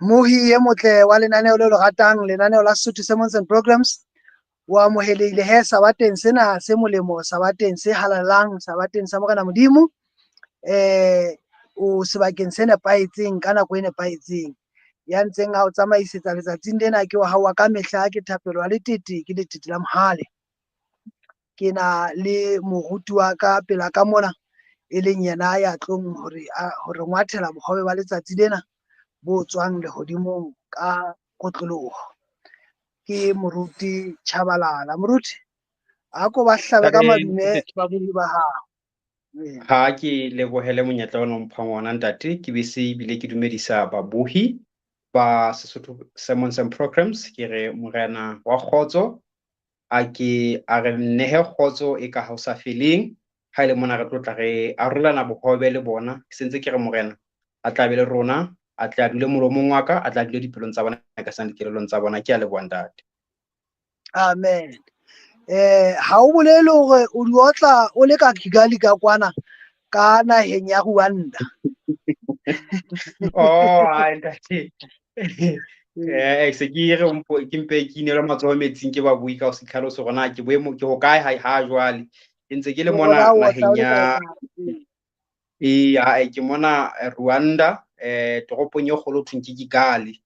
Mohi e motle wa lenaneo le le ratang, lenaneo la Sesotho Sermons and Programs, o amohelehile he sabateng sena se molemo, sabateng se halalelang, sabateng sa Morena Modimo. O sebakeng se nepahetseng ka nako e nepahetseng. Ya ntseng a o tsamaisetsa letsatsing lena ke wa hao wa ka mehla, ke Thapelo wa Letete, ke Letete la Mohale. Ke na le moruti wa ka pela ka mona, e leng yena ya tlong hore hore ngwathela bohobe ba letsatsi lena bo tswang lehodimong ka kotloloho. Ke moruti Chabalala. Moruti, a ko ba hlabe ka madume babuhi ba hao. Ha ke lebohele monyetla ona o mphang ona ntate, ke be se ebile ke dumedisa babohi ba Sesotho Sermons and Programs. Ke re Morena wa kgotso a ke a re nehe kgotso e ka ha o sa feleng. Ha ile mona re tlo tla re arolana bohobe le bona. Ke sentse ke re Morena a tla be le rona, a tle a dule molomong wa ka, a tle a dule dipelong tsa bona, ka sang dikelellong tsa bona. Ke a leboha ntate. Amen. Ha o bolele hore o di otla o le ka Kigali ka kwana ka naheng ya Rwanda. Oh, ai ntate. Se ke re ke mpe ke inelwe matsoho metsing ke babui ka ho se tlhalose hore na ke boemo ke hokae ha jwale. Ke ntse ke le mona naheng ya ke mona Rwanda, toropong e kgolo thweng ke Kigali.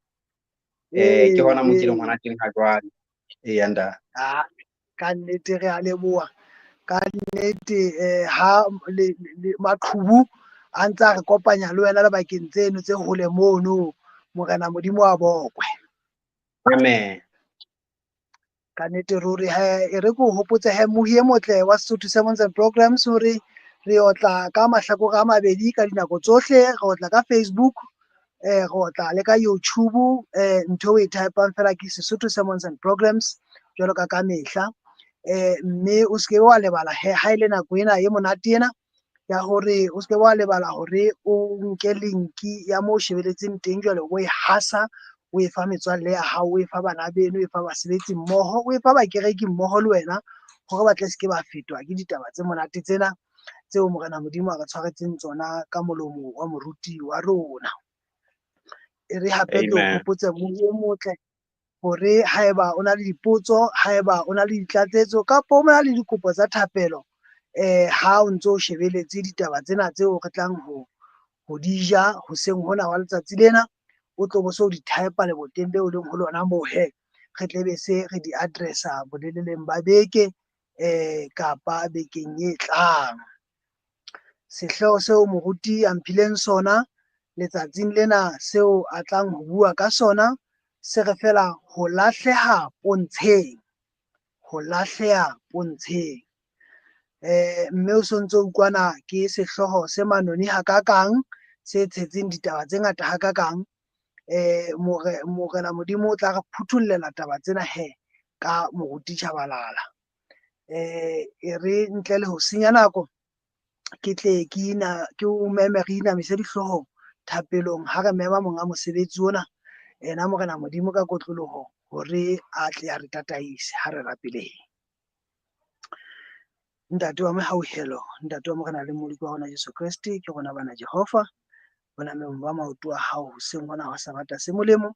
Ke hona mo ke leng hona teng ha jwale. Eya ntate. Ah, ka nnete re a leboha. Ka nnete ha le maqhubu a ntse a re kopanya le wena lebakeng tseno tse hole mono, Morena Modimo a bokwe. Amen. Ka nnete ruri he e re ko hopotse he mohi e motle wa Sesotho Sermons and Programs hore re otla ka mahlakore a mabedi ka dinako tsohle, re otla ka Facebook, re otla le ka YouTube, ntho e typeang fela ke Sesotho Sermons and Programs jwalo ka ka mehla. Mme o seke wa lebala he ha ile nako ena e monate ena ya hore o seke wa lebala hore o nke linki ya mo shebeletseng teng jwale o e hasa, o e fa metswalle ya hao, o e fa bana beno, o e fa basebetsi mmoho, o e fa bakereki mmoho le wena hore ba tle seke ba fetwa ke ditaba tse monate tsena tseo Morena Modimo a re tshwaretseng tsona ka molomo wa moruti wa rona. E re hape ke o hopotse mohu o motle hore haeba o na le dipotso, haeba o na le ditlatsetso kapa o na le dikopo tsa thapelo, ha o ntso o shebeletse ditaba tsena tseo re tlang ho di ja hoseng hona wa letsatsi lena, o tlo bo so di type leboteng leo leng ho lona moo he re tle be se re di addressa boleleleng ba beke kapa bekeng e tlang. Sehlooho seo moruti a mphileng sona letsatsing lena seo a tlang ho bua ka sona se re fela ho lahleha pontsheng, ho lahleha pontsheng. Mme o sontso utlwana ke sehlooho se manoni hakakang, se tshetseng ditaba tse ngata hakakang. Morena Modimo o tla re phuthollela taba tsena he ka moruti Chabalala. E re ntle le ho senya nako ke tle ke ina ke o meme re inamise dihlooho thapelong ha re mema monga mosebetsi ona ena Morena Modimo ka kotloloho hore a tle a re tataise ha re rapeleng. Ntate wa mehauhelo, ntate wa Morena le Mmoloki wa rona Jesu Kreste, ke rona bana Jehova, bonameng ba maoto a hao hoseng hona hwa Sabata se molemo.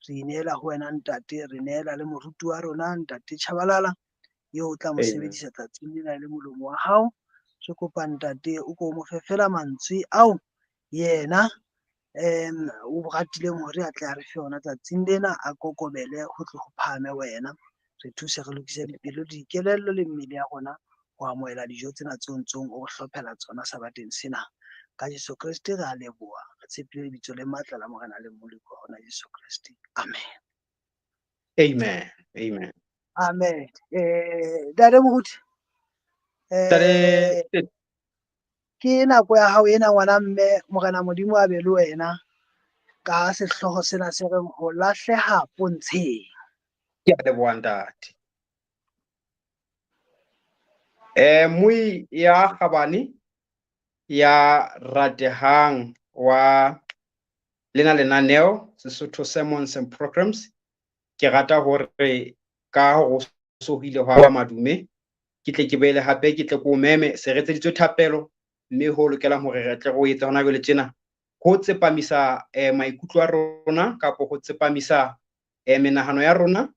Re ineela ho wena ntate, re neela le moruti wa rona ntate Chabalala eo o tla mo sebedisa tsatsing lena le molomo wa hao. Re kopa ntate o ko mo fe fela mantswe ao yena o ratileng hore a tle a re fe ona tsatsing lena, a kokobele ho tle ho phahame wena. Re thuse re lokise dipelo, dikelello le mmele ya rona ho amohela dijo tsena tseo ntsong o re hlophela tsona sabateng sena. Ka Jesu Kreste re a leboha, re tshepile lebitso le matla la Morena le Mmoloki wa rona Jesu Kreste. Amen. Amen. Amen. Amen. Ntate Moruti, ke nako ya hao ena ngwana mme, Morena Modimo a be le wena ka sehlooho sena se reng ho lahleha pontsheng. Ke a leboha ntate. Moi ya kgabane ya ratehang wa lena lenaneo Sesotho Sermons and Programs, ke rata hore ka ho so hile hwa madume ke tle ke boele hape ke tle ko meme se re etseditswe thapelo, mme ho lokelang hore re tle re o etse hona jwale tjena ho tsepamisa maikutlo a rona kapo ho tsepamisa menahano ya rona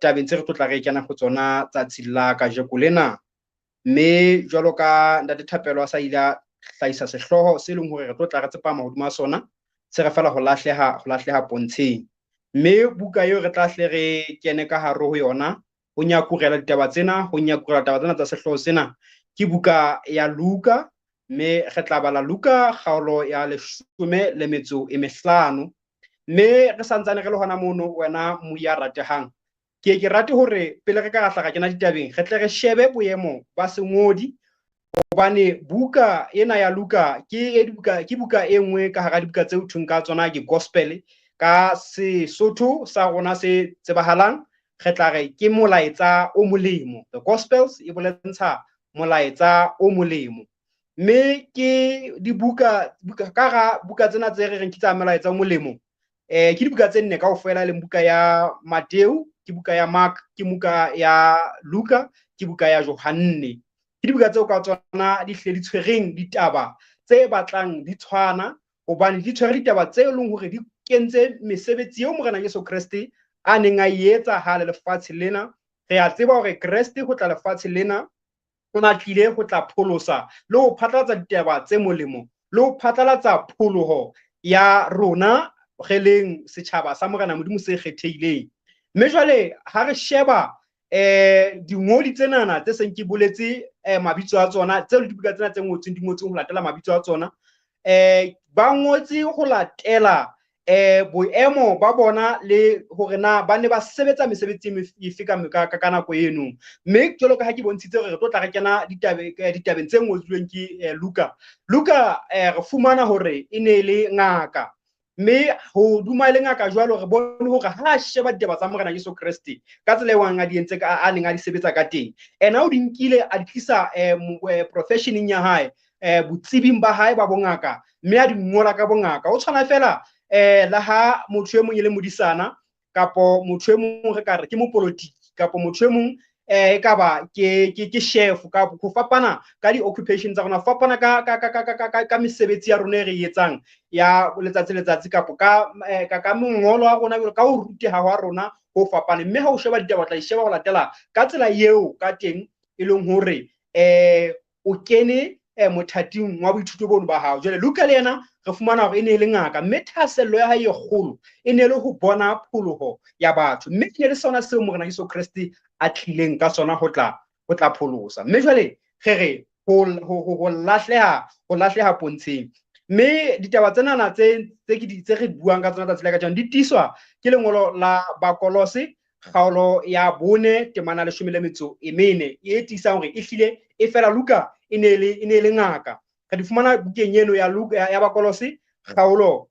tabeng tse re tlo tla re kena go tsona tsatsi la kajeko lena. Mme jwalo ka ntate Thapelo a sa ile a hlahisa sehlooho se leng hore re tlo tla re tsepama hodima sona, se re fela ho lahleha pontsheng. Mme buka eo re tla hle re kene ka hare ho yona ho nyakurela ditaba tsena, ho nyakurela taba tsena tsa sehlooho sena, ke buka ya Luka. Mme re tla bala Luka kgaolo ya 15. Mme re santsane re le hona mono, wena moya ratehang, ke rate hore pele re ka ra hla ra kena ditabeng, re tle re shebe boemo ba sengodi, hobane buka ena ya Luka ke buka e nngwe ka hara dibuka tseo thweng ka tsona ke gospel. Ka Sesotho sa rona se tsebahalang re tla re ke molaetsa o molemo. The Gospels e bolentsha molaetsa o molemo. Mme ke dibuka ka ra buka tsena tse re reng ke tsa molaetsa o molemo, ke dibuka tse nne kaofela, leng buka ya Mateo, ke buka ya Mark, ke buka ya Luka, ke buka ya Johanne. Ke dibuka tseo ka tsona di hle di tshwereng ditaba tse batlang di tshwana, hobane di tshwere ditaba tse leng hore di kentse mesebetsi eo Morena Jesu Kreste a neng a e etsa ha le lefatshe lena. Re a tseba hore Kreste ho tla lefatshe lena o na tlile ho tla pholosa le ho phatlalatsa ditaba tse molemo le ho phatlalatsa pholoho ya rona re leng setjhaba sa Morena Modimo se kgethehileng. Mme jwale ha re sheba dingodi tsenana tse seng ke boletse mabitso a tsona, tseo le dibuka tsena tse ngotsweng di ngotsweng ho latela mabitso a tsona, ba ngotse ho latela boemo ba bona le hore na ba ne ba sebetsa mesebetsi efe ka nako eno. Mme jwalo ka ha ke bontshitse hore re tlo tla re kena ditabeng tse ngotsweng ke Luka. Luka re fumana hore e ne le ngaka, mme ho duma le ngaka jwalo re bone hore ha a sheba ditaba tsa Morena Jesu Kreste ka tsela eo a di entse ka a neng a di sebetsa ka teng, ena o di nkile a di tlisa professioneng ya hae, botsebing ba hae ba bongaka, mme a di ngola ka bongaka. O tshwana fela la ha motho e mong e le modisana, kapo motho e mong re ka re ke mopolotiki, kapo motho e mong e ka ba ke chef, ka ho fapana ka di-occupation tsa rona, fapana ka mesebetsi ya rona e re etsang ya letsatsi letsatsi, kapo ka mongolo wa rona, ka ho ruteha hwa rona ho fapane. Mme ha o sheba ditaba, tla di sheba ho latela ka tsela eo ka teng e leng hore o kene mothating wa boithuto bono ba hao. Jwale Luka le yena re fumana hore e ne e le ngaka, mme thahasello ya hae e kgolo e ne le ho bona pholoho ya batho, mme e ne le sona seo Morena Jesu Kreste a tlileng ka sona ho tla pholosa. Mme jwale re re ho lahleha pontsheng. Mme ditaba tsenana tse re buang ka tsona tsatsi la kajeno di tiiswa ke lengolo la Bakolose kgaolo ya 4 temana 14 e tiisang hore ehlile e fela Luka e ne le ngaka. Re di fumana bukeng eno ya Luka ya Bakolose kgaolo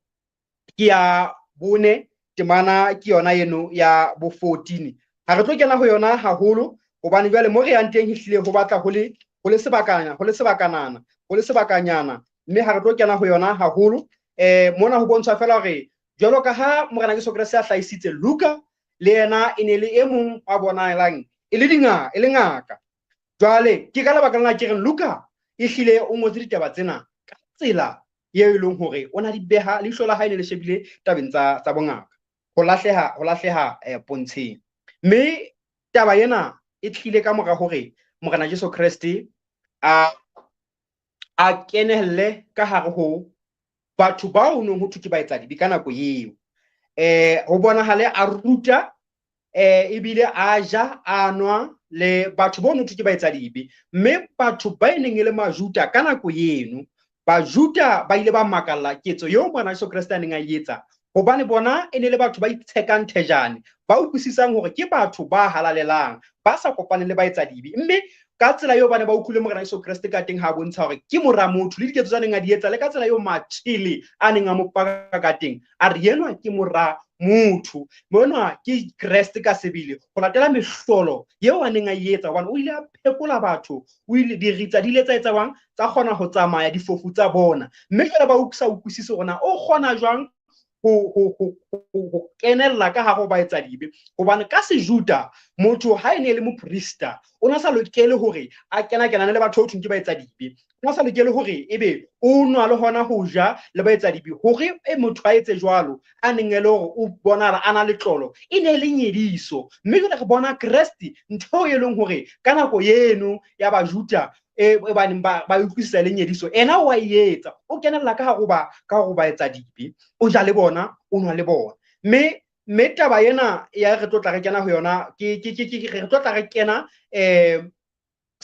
ke ya 4 temana ke yona eno ya bo 14. Ha re tlo kena ho yona haholo hobane jwale mo re yang teng ehlile ho batla ho le sebakanyana, mme ha re tlo kena ho yona haholo. Mona ho bontshwa fela hore jwalo ka ha Morena Jesu Kreste a hlahisitse Luka, le yena e ne le e mong wa bonahalang e le ngaka. Jwale ke ka lebaka lena ke reng Luka ehlile o ngotse ditaba tsena ka tsela eo e leng hore o na di beha leihlo la hae le le shebile tabeng tsa bongaka, ho lahleha pontsheng. Mme taba ena e tlile ka mora hore Morena Jesu Kreste a kenelle ka hare ho batho bao neng ho thwe ke baetsadibe ka nako eo. Ho bonahale a ruta ebile a ja a nwa le batho bao neng thwe ke baetsadibe. Mme batho ba neng e le Majuda ka nako eno, Bajuda ba ile ba makalla ketso eo Morena Jesu Kreste a neng a e etsa, hobane bona e ne le batho ba itshekang thejane, ba utlwisisang hore ke batho ba halalelang, ba sa kopaneng le baetsadibe. Mme ka tsela eo ba ne ba utlwile Morena Jesu Kreste ka teng ha bontsha hore ke mora motho, le diketso tsa neng a di etsa, le ka tsela eo matshwele a neng a mo paka ka teng, a re enwa ke mora motho, enwa ke Kreste ka sebele, ho latela mehlolo eo a neng a e etsa, hobane o ile a phekola batho, o ile diritsa di ile tsa etsa jwang, tsa kgona ho tsamaya, difofu tsa bona. Mme jwale ba sa utlwisise hore na o kgona jwang ho kenella ka hare ho baetsadibe, hobane ka Sejuda Motho ha e ne e le moprista, o na sa lokele hore a kena-kenane le batho ho thweng ke baetsadibe. O na sa lokele hore ebe o nwa le hona ho ja le baetsadibe. Hore e motho a etse jwalo, a neng e le hore o bonahala a na le tlolo, e ne e le nyediso. Mme jwale re bona Kreste, ntho eo e leng hore ka nako eno ya Bajuda e ba neng ba utlwisisa le nyediso, ena o a e etsa, o kenella ka hare ho ba, ka hare ho baetsadibe, o ja le bona, o nwa le bona. Mme taba ena ya re tlo tla re kena ho yona, ke re tlo tla re kena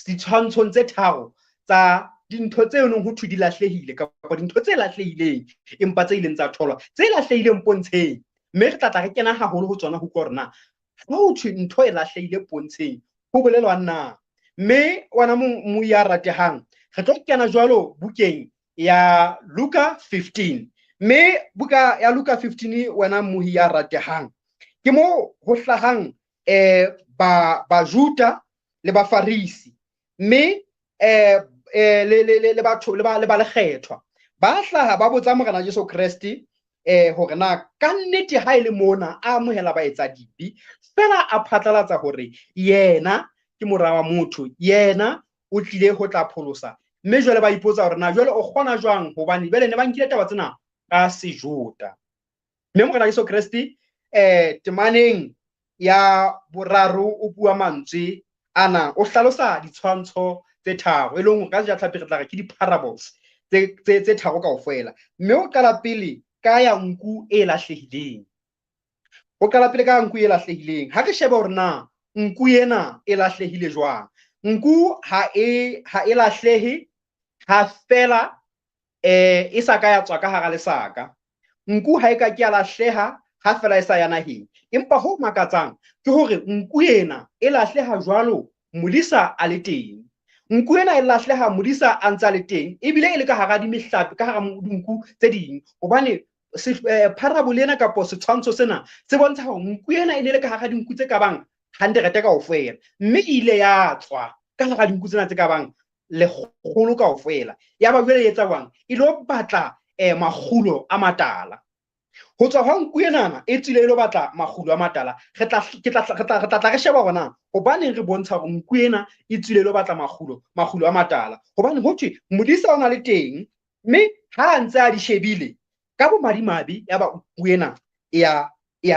ditshwantshong tse tharo tsa dintho tse neng ho thwe di lahlehile kapa dintho tse lahlehileng empa tse ileng tsa tholwa, tse lahlehileng pontsheng. Mme re tla tla re kena haholo ho tsona ho utlwa hore na ha ho thwe ntho e lahlehile pontsheng ho bolelwang na. Mme wena mo ya ratehang, re tlo kena jwalo bukeng ya Luka 15. Mme buka ya Luka 15, wena mohi ya ratehang, ke mo ho hlahang Bajuda le Bafarisi, mme le batho le ba le ba lekgethwa ba hlaha ba botsa Morena Jesu Kreste hore na ka nnete ha e le mona a amohela baetsadibe, fela a phatlalatsa hore yena ke mora wa motho, yena o tlile ho tla pholosa. Mme jwale ba ipotsa hore na jwale o kgona jwang, hobane jwale ne ba nkile taba tsena ka Sejuda. Mme Morena Jesu Kreste temaneng ya boraro o bua mantswe ana, o hlalosa ditshwantsho tse tharo, e leng hore ka Sejatlhapi re tla re ke di-parables tse tharo kaofela. Mme o qala pele ka ya nku e lahlehileng. O qala pele ka nku e lahlehileng. Ha re shebe hore na nku ena e lahlehile jwang. Nku ha e lahlehe ha fela e sa ka ya tswa ka hara lesaka. Nku ha e ka ke ya lahleha ha fela e sa ya naheng. Empa ho makatsang ke hore nku ena e lahleha jwalo modisa a le teng. Nku ena e lahleha modisa a ntse a le teng, ebile e le ka hara dimehlape, ka hara dinku tse ding. Hobane parable ena kapo setshwantsho sena se bontsha hore nku ena e ne le ka hara dinku tse ka bang 100 kaofela, mme e ile ya tswa ka hara dinku tsena tse ka bang 100 kaofela. Ya ba jwale e etsa jwang? E lo batla makgulo a matala. Ho tswa hwa nku enana e tswile e lo batla makgulo a matala. Re tla re sheba hore na hobaneng re bontsha hore nku ena e tswile e lo batla makgulo a matala. Hobane ho thwe modisa o na le teng, mme ha a ntse a di shebile ka bomadimabe ya ba nku ena e ya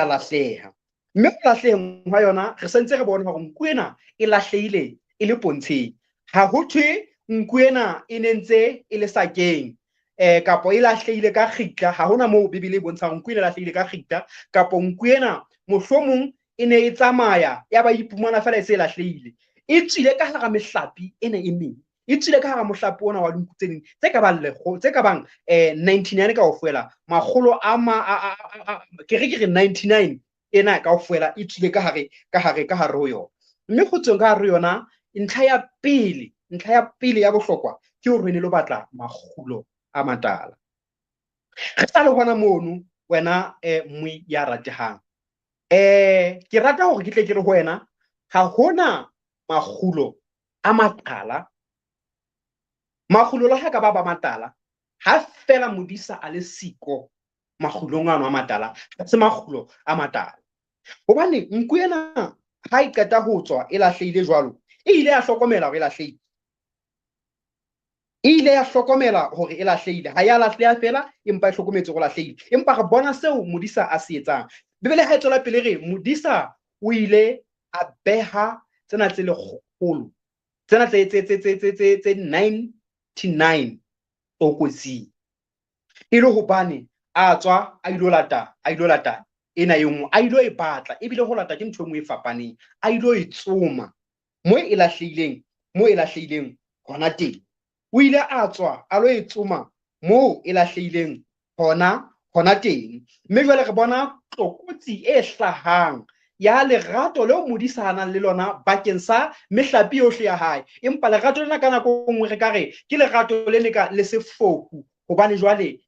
lahleha. Mme ho lahleheng hwa yona re sentse re bona hore nku ena e lahlehile e le pontsheng. Ha ho thwe nku ena e ne ntse e le sakeng, kapo e lahlehile ka kgitla. Ha hona moo Bibele e bontshang nku ena e lahlehile ka kgitla, kapo nku ena mohlomong e ne e tsamaya ya ba ipumana fela e se e lahlehile. E tswile ka hara mehlapi ena e meng, e tswile ka hara mohlapi ona wa dinku tse ding tse ka bang lekgolo, tse ka bang 99 kaofela, makgolo a ma, a, a, a, a, ke re ke re 99 ena kaofela e tswile ka hare, ka hare, ka hare ho yona. Mme ho tsweng ka hare ho yona, ntlha ya pele ya bohlokwa ke hore ne lo batla makgulo a matala. Re sa le hona mono wena mmui ya ratehang. Ke rata hore ke tle ke re ho wena ha hona makgulo a matala. Makgulo le ha ka ba ba matala, ha fela modisa a le siko makgulong ano a matala, ha se makgulo a matala. Hobane nku ena ha e qeta ho tswa e lahlehile jwalo, e ile ya hlokomela hore e lahlehile. E ile ya hlokomela hore e lahlehile. Ha ya lahleha fela, empa e hlokometse hore e lahlehile. Empa re bona seo modisa a se etsang. Bibele ha e tswela pele re modisa o ile a beha tsena tse lekgolo, tsena tse 99 tlokotsing. E le hobane a tswa a ilo lata, a ilo lata ena e nngwe, a ilo e batla, ebile ho lata ke ntho e nngwe e fapaneng, a ilo e tsoma mo e lahlehileng, mo e lahlehileng hona teng. O ile a tswa a lo e tsoma mo e lahlehileng hona teng. Mme jwale re bona tlokotsi e hlahang ya lerato leo modisa a nang le lona bakeng sa mehlapi yohle ya hae. Empa lerato lena ka nako e nngwe re ka re ke lerato le le ka le sefofu, hobane jwale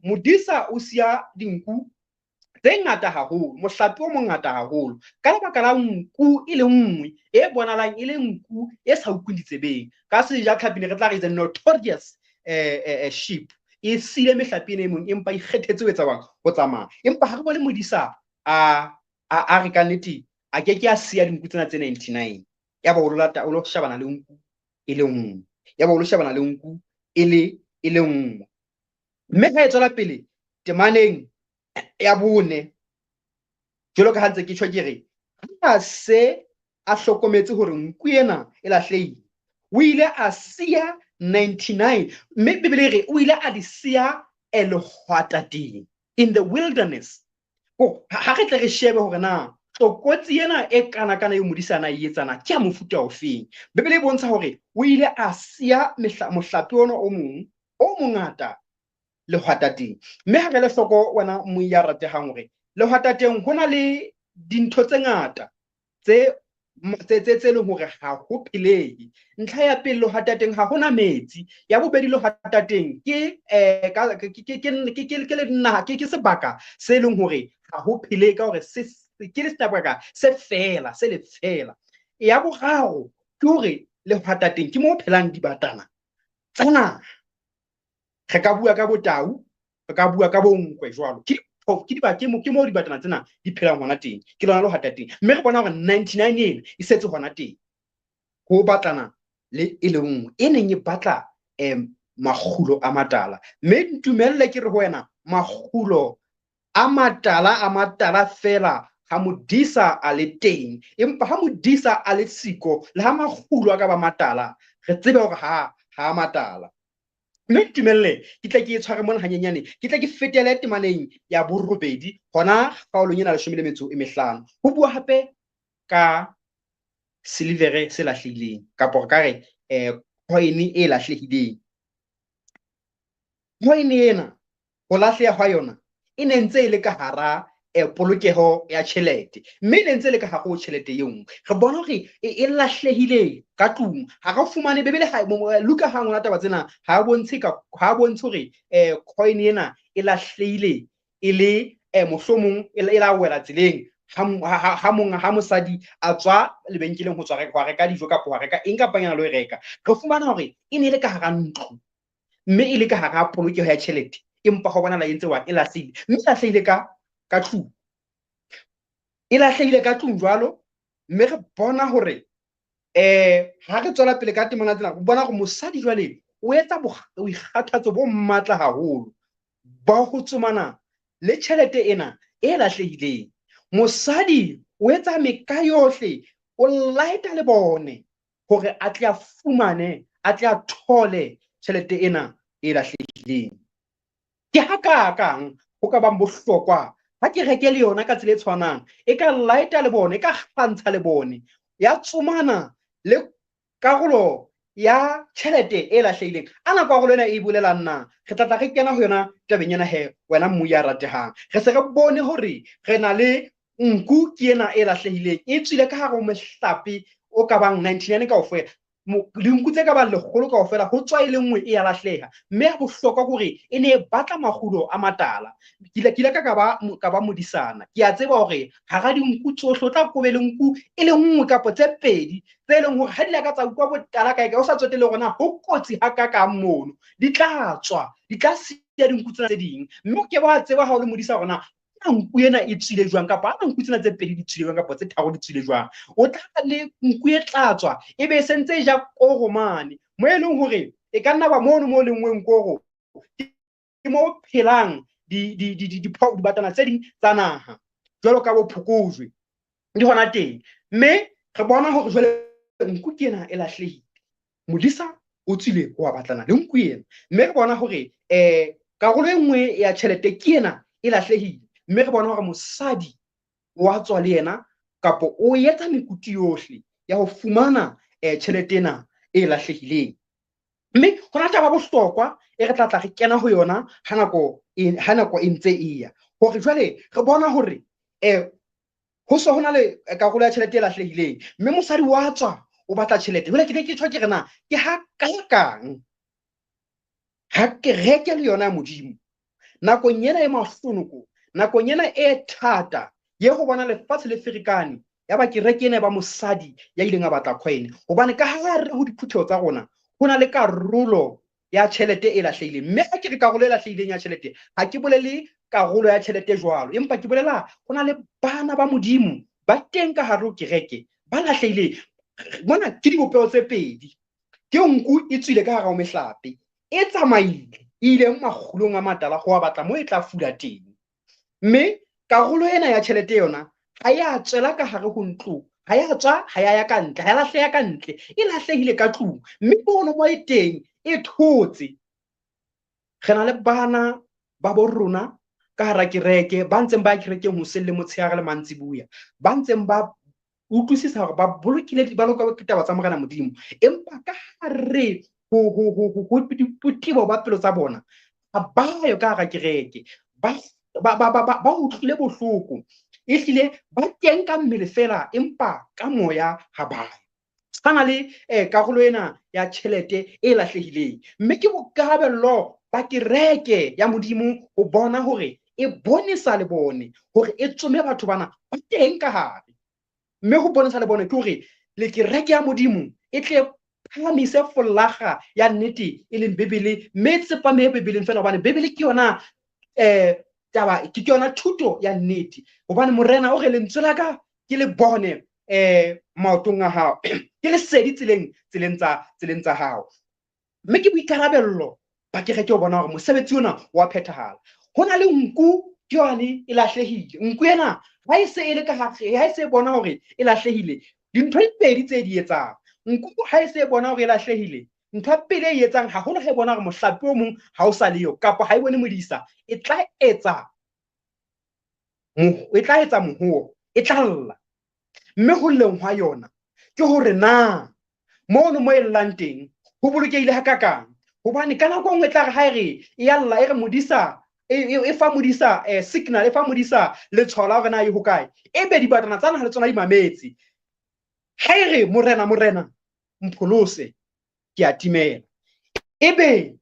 modisa o siya dinku tse ngata haholo, mohlape o mongata haholo, ka lebaka la nku e le nngwe e bonahalang e le nku e sa utlweng ditsebeng. Ka Sejatlhapi ne re tla re is a notorious sheep. E siile mehlape ena e mong, empa e ikgethetse ho etsa jwang? Ho tsamaya. Empa ha re bone modisa a re ka nnete A ke ke a siya dinku tsena tse 99, yaba o lo lata, o lo shebana le nku e le nngwe, yaba o lo shebana le nku e le nngwe. Mme ha e tswela pele temaneng ya bone, jwalo ka ha ntse ke tjho ke re, ha se a hlokometse hore nku ena e lahlehile, o ile a siya 99, mme Bibele e re o ile a di siya lehwatateng, in the wilderness. Ha re tle re shebe hore na tlokotsi ena e kana-kana eo modisana a e etsana ke ya mofuta ofeng. Bibele e bontsha hore o ile a siya mohlape ona o mong o mongata lehwatateng. Mme ha re le hloko wena moi ya ratehang hore lehwatateng ho na le dintho tse ngata tse leng hore ha ho phelehe. Ntlha ya pele, lehwatateng ha hona metsi. Ya bobedi, lehwatateng ke ka, ke, ke, ke, ke, ke, ke le naha, ke, ke sebaka se leng hore ha ho phelehe ka hore se, ke le sebaka se fela, se le fela. Ya boraro ke hore lehwatateng ke mo phelang dibatana tsa naha. Re ka bua ka botau, re ka bua ka bonkwe jwalo. Ke ke diba, ke mo, ke mo dibatana tsena di phelang hona teng. Ke lona lehwatateng. Mme re bona hore 99 ena e setse hona teng. Ho batlana le e le nngwe e neng e batla makgulo a matala. Mme ntumelle ke re ho wena, makgulo a matala a matala fela ha modisa a le teng. Empa ha modisa a le siko, le ha makgulo a ka ba matala, re tsebe hore ha matala. Mme ntumelle ke tle ke e tshware mona hanyenyane, ke tle ke fetele temaneng ya borobedi hona kgaolong ena 15. Ho bua hape ka silivere se lahlehileng, kapa re ka re coin e lahlehileng. Coin ena, ho lahleha hwa yona, e ne ntse e le ka hara polokeho ya tjhelete, mme e ne ntse e le ka hare ho tjhelete e nngwe. Re bona hore e lahlehile ka tlung. Ha re fumane Bibele ha, Luka ha ngola taba tsena, ha a bontshe ka, ha a bontshe hore coin ena e lahlehile e le mohlomong e la wela tseleng ha mosadi a tswa lebenkeleng ho tswa ho reka dijo kapa ho reka eng kapa eng a lo e reka. Re fumana hore e ne e le ka hara ntlo, mme e le ka hara polokeho ya tjhelete, empa ho bonahala e ntse wa e lahlehile, mme e lahlehile ka tlung. E lahlehile ka tlung jwalo, mme re bona hore ha re tswela pele ka temana tsena, re bona hore mosadi jwale o etsa boikgathatso bo matla haholo ba ho tsomana le tjhelete ena e lahlehileng. Mosadi o etsa meka yohle, o laeta le bone hore a tle a fumane, a tle a thole tjhelete ena e lahlehileng. Ke ha kakang ho ka bang bohlokwa ha kereke le yona ka tsela e tshwanang e ka laeta le bone, e ka kgantsha le bone, ya tsomana le karolo ya tjhelete e lahlehileng. Ana karolo ena e bolelang na? Re tla tla re kena ho yona tabeng ena he, wena mmu ya ratehang. Re se re bone hore re na le nku ke ena e lahlehileng, e tswile ka hare ho mohlape o ka bang 99 kaofela. Dinku tse ka bang lekgolo kaofela, ho tswa e le nngwe e ya lahleha. Mme ya bohlokwa ke hore e ne e batla makgulo a matala. Ke ile ka ba modisana. Ke a tseba hore hara dinku tsohle o tla kobe le nku e le nngwe kapa tse pedi tse leng hore ha di la ka tsa utlwa botala kae kae, o sa tsotelle hore na ho kotsi hakakang mono, di tla tswa, di tla siya dinku tsena tse ding. Mme o ke wa tseba ha o le modisa hore na nku ena e tswile jwang, kapa ana nku tsena tse pedi di tswile jwang, kapa tse tharo di tswile jwang. O tla le nku e tla tswa, e be e sentse e ja koro mane, mo e leng hore e ka nna ba mono mo lengweng koro, ke mo phelang dibatana tse ding tsa naha, jwalo ka bo phokojwe, di hona teng. Mme re bona hore jwale nku ke ena e lahlehile, modisa o tswile ho wa batlana le nku ena. Mme re bona hore karolo e nngwe ya tjhelete ke ena e lahlehile, mme re bona hore mosadi wa tswa le yena, kapa o etsa mekutu yohle ya ho fumana tjhelete ena e lahlehileng. Mme hona taba bohlokwa e re tla tla re kena ho yona ha nako e ntse e ya, hore jwale re bona hore ho so hona le karolo ya tjhelete e lahlehileng, mme mosadi wa tswa o batla tjhelete. Jwale ke ne ke tjho ke re na ke ha kakang ha kereke le yona ya Modimo nakong ena e mahlonoko, nakong ena e thata ye ho bona lefatshe le ferekane, ya ba kereke ena e ba mosadi ya ileng a batla coin. Hobane ka hare ho diphutheho tsa rona ho na le karolo ya tjhelete e lahlehileng. Mme ha ke re karolo e lahlehileng ya tjhelete, ha ke bolele karolo ya tjhelete jwalo, empa ke bolela ho na le bana ba Modimo Ba teng ka hare ho kereke ba lahlehileng. Mona ke dibopeho tse pedi. Ke nku e tswile ka hare ho mehlape, e tsamaile, e ile makgulong a matala ho a batla moo e tla fula teng. Mme karolo ena ya tjhelete yona ha ya tswela ka hare ho ntlo, ha ya tswa, ha ya ya ka ntle, ha ya lahleha ka ntle, e lahlehile ka tlung. Mme mono mo e teng e thotse. Re na le bana ba bo rona ka hara kereke, ba ntseng ba ya kerekeng hoseng le motshehare le mantsibuya, ba ntseng ba utlwisisa hore ba bolokile ba loka ditaba tsa Morena Modimo, empa ka hare ho botebo ba pelo tsa bona ha ba yo ka hara kereke, ba utlwile bohloko, ehlile ba teng ka mmele fela empa ka moya ha ba yo. Tshwana le karolo ena ya tjhelete e lahlehileng, mme ke boikarabello ba kereke ya Modimo ho bona hore e bonesa le bone hore e tsome batho bana ba teng ka hare. Mme ho bonesa le bone ke hore le kereke ya Modimo e tle phahamise folaga ya nnete e leng Bibele, mme e tsepame Bibeleng fela, hobane Bibele ke yona taba, ke yona thuto ya nnete. Hobane Morena o re lentswe la ka ke le bone maotong a hao, ke lesedi tseleng tsa hao. Mme ke boikarabello ba kereke ho bona hore mosebetsi ona wa phethahala. Ho na le nku ke yone e lahlehile. Nku ena ha e se e le ka hare, ha e se e bona hore e lahlehile, dintho di pedi tse di etsang. Nku ha e se e bona hore e lahlehile, ntho ya pele e etsang haholo ha e bona hore mohlape o mong ha o sa le yo, kapa ha e bone modisa, e tla etsa mohoho, e tla lla. Mme ho lleng hwa yona ke hore na mono mo e llang teng ho bolokehile hakakang. Hobane ka nako e nngwe e tla re ha e re e ya lla, e re modisa, e fa modisa signal, e fa modisa letshwao la hore na e hokae, ebe dibatana tsa naha le tsona di mametse. Ha e re Morena, Morena mpholose, ke a timela, ebe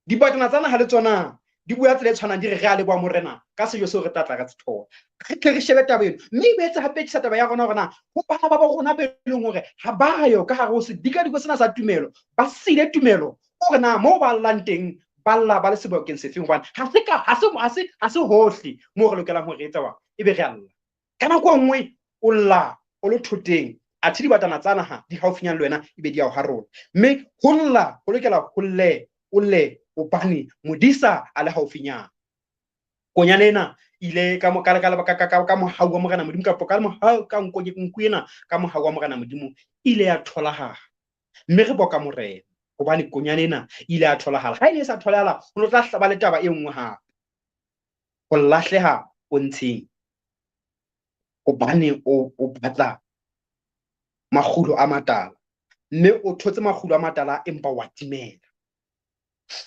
dibatana tsa naha le tsona di bua tsela e tshwanang, di re re a leboha Morena ka sejo seo re tla tla re se thola. Re tle re shebe taba eno, mme e boetse hape e tlisa taba ya rona hore na ho bana ba bo rona be leng hore ha ba yo ka hare ho sedikadiko sena sa tumelo, ba siile tumelo, hore na moo ba llang teng ba lla ba le sebakeng sefeng, hobane ha se hohle moo re lokelang hore re etsa ebe re a lla. Ka nako e nngwe o lla o le thoteng, athe dibatana tsa naha di haufinyane le wena ebe di a o harola. Mme ho lla ho lokela ho lle, o lle hobane modisa a le haufinyana. Konyana ena ile ka ka mohau wa Morena Modimo, kapa ka mohau ka nku ena ka mohau wa Morena Modimo ile ya tholahala. Mme re boka Morena hobane konyana ena ile ya tholahala. Ha e ne e sa tholahala, ho no tla hlaba le taba e nngwe hape. Ho lahleha pontsheng hobane o batla makgulo a matala, mme o thotse makgulo a matala empa wa timela.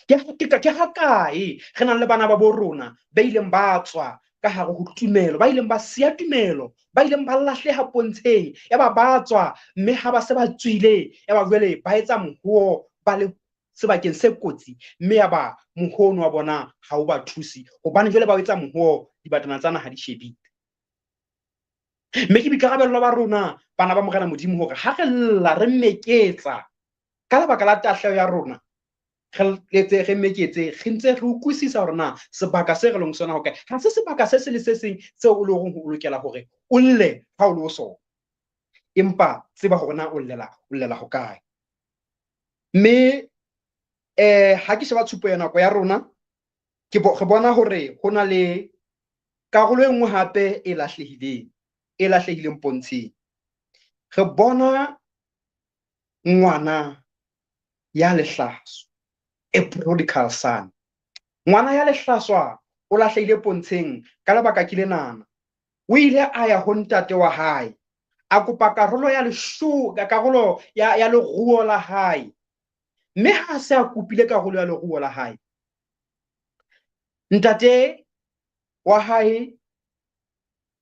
Ke hakae re nang le bana ba bo rona ba ileng ba tswa ka hare ho tumelo, ba ileng ba siya tumelo, ba ileng ba lahleha pontsheng, ya ba ba tswa, mme ha ba se ba tswile, ya ba jwale ba etsa mohoho ba le sebakeng se kotsi, mme ya ba mohono wa bona ha o ba thuse, hobane jwale ba etsa mohoho dibatana tsa naha di shebile. Mme ke boikarabello ba rona bana ba Morena Modimo hore ha re lla re meketsa ka lebaka la tahleho ya rona, re letse re meketse, re ntse re utlwisisa hore na sebaka se re leng sona hokae. Ha se sebaka se se le se seng seo o leng hore o lokela hore o lle ha o le ho sona, empa tseba hore na o llela hokae. Mme ha ke sheba tshupo ya nako ya rona, re bona hore ho na le karolo e nngwe hape e lahlehileng pontsheng. Re bona ngwana ya lehlaswa, a prodigal son. Ngwana ya lehlaswa o lahlehile pontsheng ka lebaka ke lenana. O ile a ya ho ntate wa hae, a kopa karolo ya karolo ya leruo la hae. Mme ha se a kopile karolo ya leruo la hae, ntate wa hae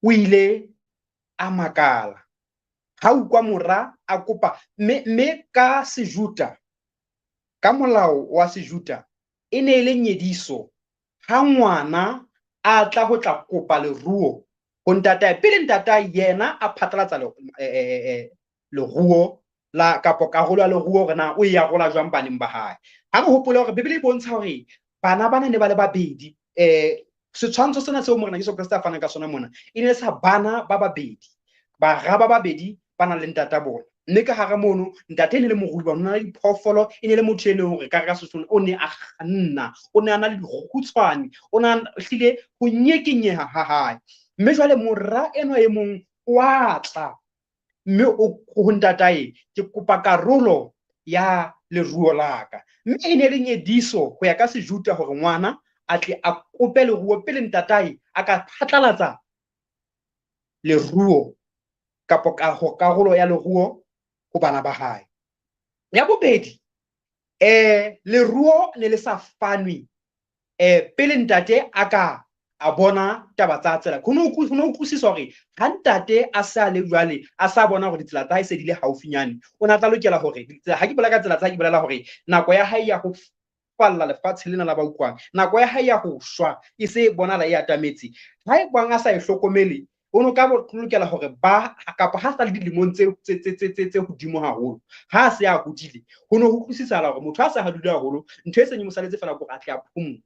o ile a makala ha utlwa mora a kopa. Mme ka Sejuta, ka molao wa Sejuta, e ne e le nyediso ha ngwana a tla ho tla kopa leruo ho ntatae, pele ntatae yena a phatlalatsa leruo la kapa karolo ya leruo hore na o e arola jwang baneng ba hae. Ha re hopole hore Bibele e bontsha hore bana bana ne ba le babedi. Setshwantsho sena seo Morena Jesu Kreste a fanang ka sona mona e ne sa bana ba babedi. Bara ba babedi ba nang le ntata bona, mme ka hara mono ntate e ne le morui wa nna le diphoofolo, e ne le motho e leng hore ka re ka Sesotho o ne a kganna, o ne a na le dikgutshwane, o ne a hlile ho nyekenyeha ha hae. Mme jwale mora enwa e mong wa tla mme o ho ntatae, ke kopa karolo ya leruo la ka. Mme e ne le nyediso ho ya ka Sejuda hore ngwana a tle a kope leruo pele ntatae a ka phatlalatsa leruo kapa karolo ya leruo ho bana ba hae. Ya bobedi, leruo ne le sa fanwe pele ntate a ka a bona taba tsa tsela. Ho no utlwisiswa hore ha ntate a se a le jwale, a sa bona hore ditsela tsa hae se di le haufinyane, o ne a tla lokela hore ha ke bolela ka tsela tsa hae, ke bolela hore nako ya hae ya ho falla lefatshe lena la ba utlwang, nako ya hae ya ho shwa e se bonala e atametse. Ha e bang a sa e hlokomele, o no ka lokela hore ba kapa ha sa le dilemong tse hodimo haholo, ha a se a hodile, ho no ho utlwisisahala hore motho ha se a hodile haholo, ntho e seng e mo saletse fela ke hore a tle a phomole.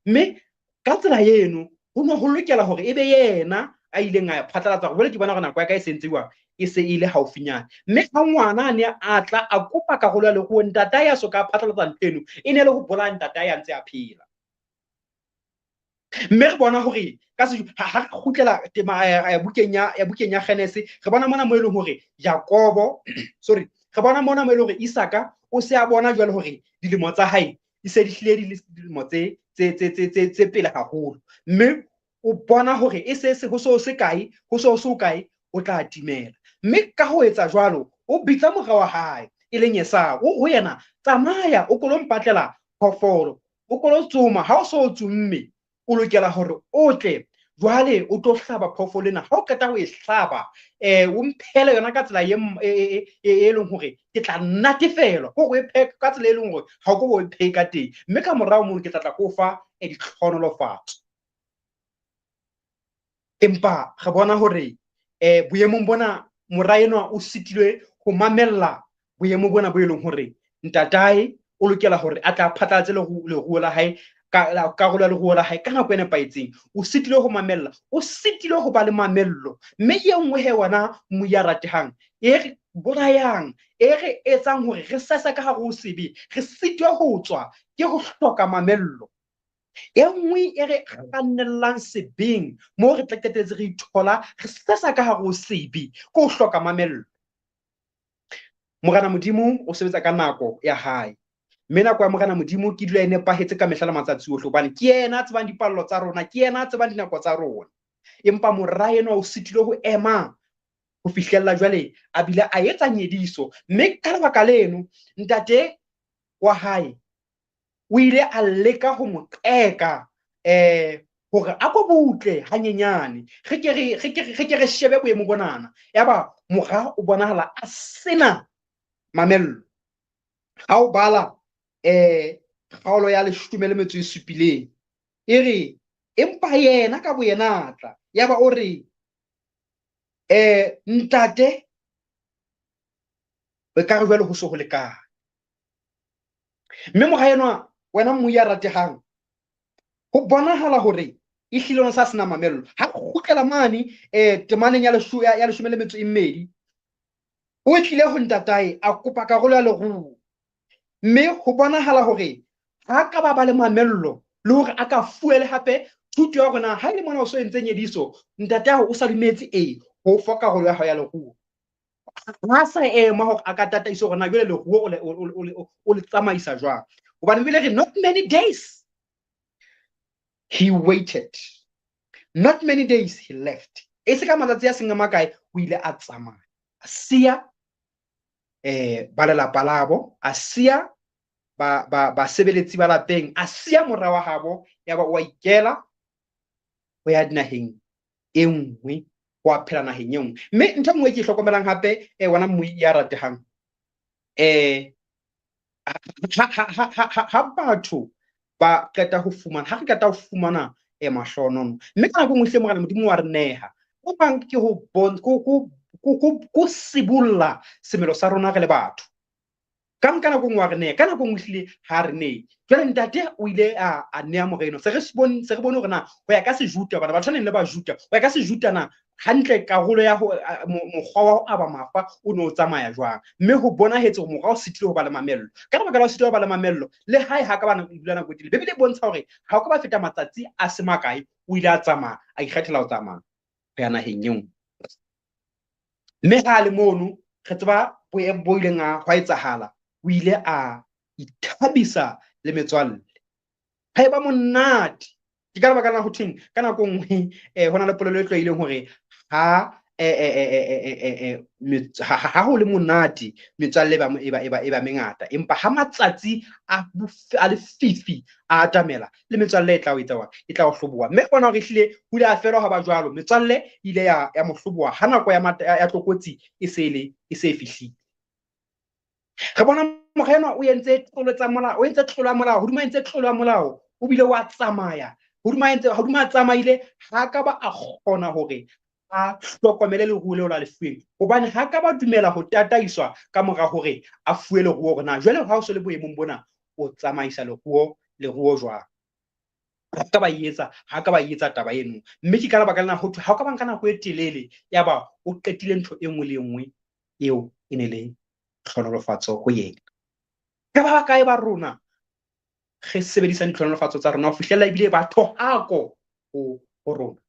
Mme ka tsela eno ho no ho lokela hore ebe yena a ileng a phatlalatsa hore jwale ke bona hore nako ya ka e sentse jwang, e se e le haufinyane. Mme ha ngwana a ne a tla a kopa karolo ya leruo, ntatae a soka a phatlalatsa ntho eno, e ne le ho bolaya ntatae a ntse a phela. Mme re bona hore ka ha re kgutlela tema bukeng ya Genese, re bona mona mo e leng hore Jakobo, sorry, re bona mona mo e leng hore Isaka o se a bona jwale hore dilemo tsa hae di se di hlile di le dilemo tse pele haholo. Mme o bona hore e se ho so se kae, ho so so kae, o tla timela. Mme ka ho etsa jwalo, o bitsa mora wa hae, e leng Esau, o ho yena, tsamaya o kolo mpatlela phoofolo, o kolo tsoma, ha o so tsomme, o lokela hore o tle jwale o tlo hlaba phoofolo ena. Ha o qeta ho e hlaba, o mphele yona ka tsela e leng hore ke tla natefelwa, ke hore o e phe ka tsela e leng hore ha o ko o e phe ka teng, mme ka morao mono ke tla tla ko fa ditlhohonolofatso. Empa re bona hore boemong bona mora enwa o sitilwe ho mamella boemo bona bo e leng hore ntatae o lokela hore a tla phatlalatse leruo la hae, karolo ya leruo la hae ka nako e nepahetseng. O sitilwe ho mamella, o sitilwe ho ba le mamello. Mme e nngwe he wena moya ratehang, e re bolayang, e re etsang hore re sese ka hare ho sebe, re sitwe ho tswa, ke ho hloka mamello. E nngwe e re kgannellang sebeng, moo re tla qetelletse re ithola re sesa ka hare ho sebe, ke ho hloka mamello. Morena Modimo o sebetsa ka nako ya hae, mme nako ya Morena Modimo ke dula e nepahetse ka mehla le matsatsi ohle, hobane ke yena a tsebang dipallo tsa rona, ke yena a tsebang dinako tsa rona. Empa mora enwa o sitilwe ho ema ho fihlella jwale a bile a etsa nyediso, mme ka lebaka leno ntate wa hae o ile a leka ho mo qeka hore a ko butle hanyenyane, re ke re shebe boemo bonana. Yaba mora o bonahala a sena mamello. Ha o bala kgaolo ya 17, e re empa yena ka boyena a tla, yaba o re ntate e ka re jwale ho so ho lekane. Mme mora enwa wena mmu ya ratehang, ho bonahala hore e hlile o sa sena mamello. Ha kgutlela mane temaneng ya 12, o tlile ho ntatae a kopa karolo ya leruo, mme ho bonahala hore ha ka ba le mamello le hore a ka fuele hape thuto ya hore na ha e le mona o so entse nyediso, ntate hao o sa dumetse ho fa karolo ya hao ya leruo. Ha sa ema hore a ka tataiso hore na jwale leruo o le tsamaisa jwang. Hobane ebile re not many days he waited, not many days he left. E se ka matsatsi a seng a makae o ile a tsamaya, a siya ba lelapa labo, a siya basebeletsi ba lapeng, a siya mora wa habo, yaba o a ikela ho ya dinaheng e nngwe, ho a phela naheng e nngwe. Mme ntho e nngwe ke e hlokomelang hape, wena mmui ya ratehang, ha batho ba qeta ho fumana, ha re qeta ho fumana mahlohonono, mme ka nako e nngwe hle Morena Modimo wa re neha, ho bang ke ho sibolla semelo sa rona re le batho. Ka nka nako nngwe wa re neha, ka nako nngwe ehlile ha re nehe. Jwale ntate o ile a neha mora enwa. Se re bone hore na ho ya ka Sejuta, bana batho ba neng le Bajuta, ho ya ka Sejuta na hantle karolo ya ho mokgwa wa ho aba mafa o ne o tsamaya jwang. Mme ho bonahetse hore mora o sitile ho ba le mamello. Ka lebaka la ho sitile ho ba le mamello, le hae ha ka ba dula nako e telele. Bibele e bontsha hore ha o ka ba feta matsatsi a se makae, o ile a tsamaya, a ikgethela ho tsamaya ho ya naheng e nngwe. Mme ha le mono, re tseba boemo bo ileng hwa etsahala, o ile a ithabisa le metswalle. Ha eba monate. Ke ka lebaka la ho thweng ka nako nngwe ho na le polelo e tlwaileng hore ha ha ho le monate metswalle e ba mengata, empa ha matsatsi a lefifi a atamela le metswalle e tla o etsa wa e tla o hloboha. Mme bona hore ehlile ho ile a fela ha ba jwalo, metswalle e ile ya mo hloboha ha nako ya tlokotsi e se e fihlile. Re bona mora enwa o entse tlolo tsa molao, o entse tlolo ya molao, hodima entse tlolo ya molao, o bile wa tsamaya. Hodima a tsamaile, ha ka ba a kgona hore a hlokomele leruo leo la lefuweng, hobane ha ka ba dumela ho tataiswa ka mora hore a fuwe leruo hore na jwale ha o se le boemong bona o tsamaisa leruo jwang. Ha ka ba etsa taba eno. Mme ke ka lebaka lena ho thwe ha o ka ba nka nako e telele yaba o qetile ntho e nngwe le e nngwe eo e ne le tlhonolofatso ho yena. Ka ba bakae ba rona re sebedisa ditlhonolofatso tsa rona ho fihlella ebile ba thohako ho rona.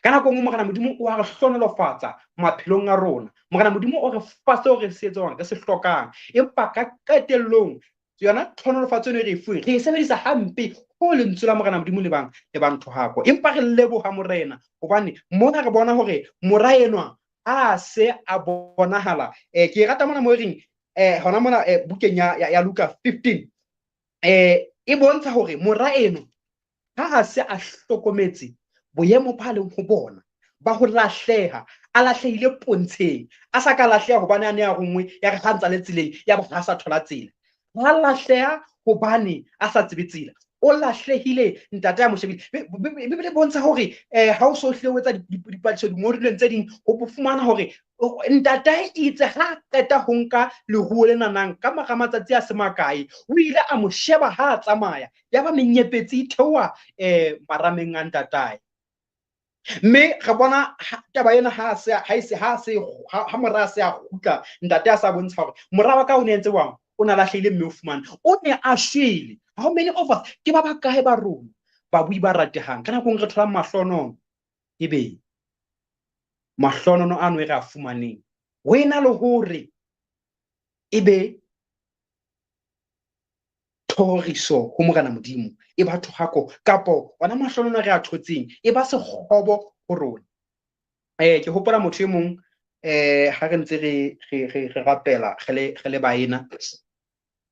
Ka nako nngwe Morena Modimo o a re hlonolofatsa maphelong a rona. Morena Modimo o re fa seo re se etsang, re se hlokang. Empa ka qetellong yona tlhonolofatso eno e re e fuweng re e sebedisa hampe ho lentswe la Morena Modimo le bang thohako. Empa re leboha Morena hobane mona re bona hore mora enwa a se a bonahala. Ke rata mona mo e reng hona mona bukeng ya Luka 15 e bontsha hore mora eno ha a se a hlokometse boemo ba leng ho bona ba ho lahleha, a lahlehile pontsheng, a sa ka lahleha hobane a ne a rongwe ya re ha ntsa le tseleng ya ba ha sa thola tsela. Ha lahleha hobane a sa tsebe tsela, o lahlehile ntate a mo shebile. Bibele e bontsha hore ha o so hlile o etsa dipatlisiso dingodilweng tse ding, ho fumana hore ntate itse ha qeta ho nka leruo le nanang ka mora matsatsi a se makae, o ile a mo sheba ha a tsamaya, ya ba menyepetsi e theoha marameng a ntatae. Mme re bona taba ena ha mora a se a kgutla, ntate a sa bontsha hore mora wa ka o ne entse jwang, o na lahlehile mme o fumane, o ne a shwele. How many of us, ke ba bakae ba rona babui ba ratehang ka nako re tholang mahlonono, ebe mahlonono ano e re a fumaneng ho ena le hore ebe thoriso ho Morena Modimo, e ba thohako kapo ona mahlonono re a thotseng e ba sekgobo ho rona. Ke hopola motho e mong ha re ntse re rapela re le baena,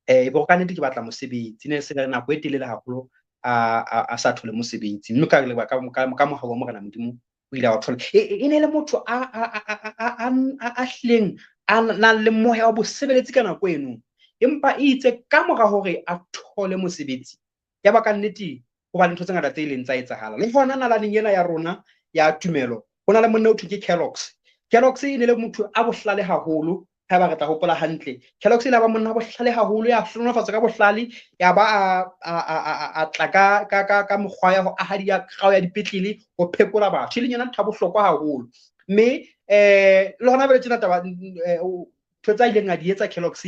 e bo ka nnete ke batla mosebetsi, ne se nako e telele haholo a sa thole mosebetsi, mme ka lebaka ka mohau wa Morena Modimo o ile a o thola. E ne le motho a hlileng a nang le moya wa bosebeletsi ka nako eno, empa e itse ka mora hore a thole mosebetsi ya ba ka nnete ho ba le ntho tse ngata tse ileng tsa etsahala. Le hona nalaneng ena ya rona ya tumelo ho na le monna o thwe ke Kellogg's. Kellogg's e ne le motho a bohlale haholo, haeba re tla hopola hantle. Kellogg's e la ba monna a bohlale haholo, ya hlonolofatswa ka bohlale, ya ba a tla ka mokgwa ya ho aha dikgao ya dipetlele ho phekola batho, e leng yona ntho ya bohlokwa haholo. Mme le hona jwale tjena taba ntho tsa ileng a di etsa Kellogg's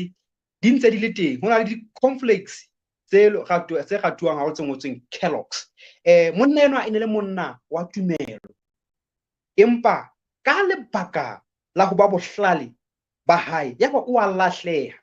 di ntse di le teng. Ho na le di-cornflakes tse ratuwang haholo tse ngotsweng Kellogg's. Monna enwa e ne le monna wa tumelo, empa ka lebaka la ho ba bohlale ba hae ya ba o a lahleha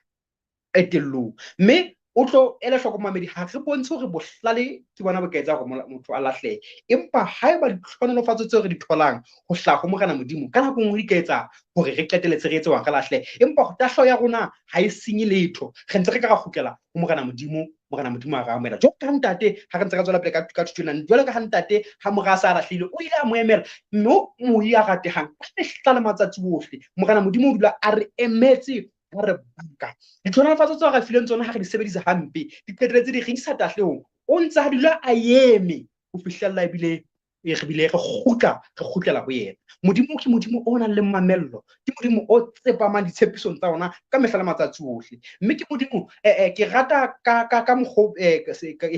qetellong. Mme o tlo ele hloko mamedi, ha re bontshe hore bohlale ke bona bo ka etsa hore motho a lahlehe, empa haeba ditlhonolofatso tseo re di tholang ho hlaha ho Morena Modimo ka nako nngwe di ka etsa hore re qetelletse re etse wang re lahlehe, empa tahleho ya rona ha e senye letho, re ntse re ka ra kgutlela ho Morena Modimo. Morena Modimo a re amohela jwalo ka ntate. Ha re ntse re tswela pele ka thuto ena, jwalo ka ha ntate ha mora a sa lahlehile o ile a mo emela, mme o ya ratehang ka mehla le matsatsi ohle Morena Modimo o dula a re emetse ha re baka. Ditlhonolofatso tseo re fileng tsona ha re di sebedisa hampe di qetelletse di re isa tahlehong. O ntse a dula a eme ho fihlella ebile E re bile re kgutla, re kgutlela ho yena. Modimo ke Modimo o nang le mamello, ke Modimo o tsepamang ditshepisong tsa ona ka mehla le matsatsi ohle. Mme ke Modimo, ke rata ka mokgwa e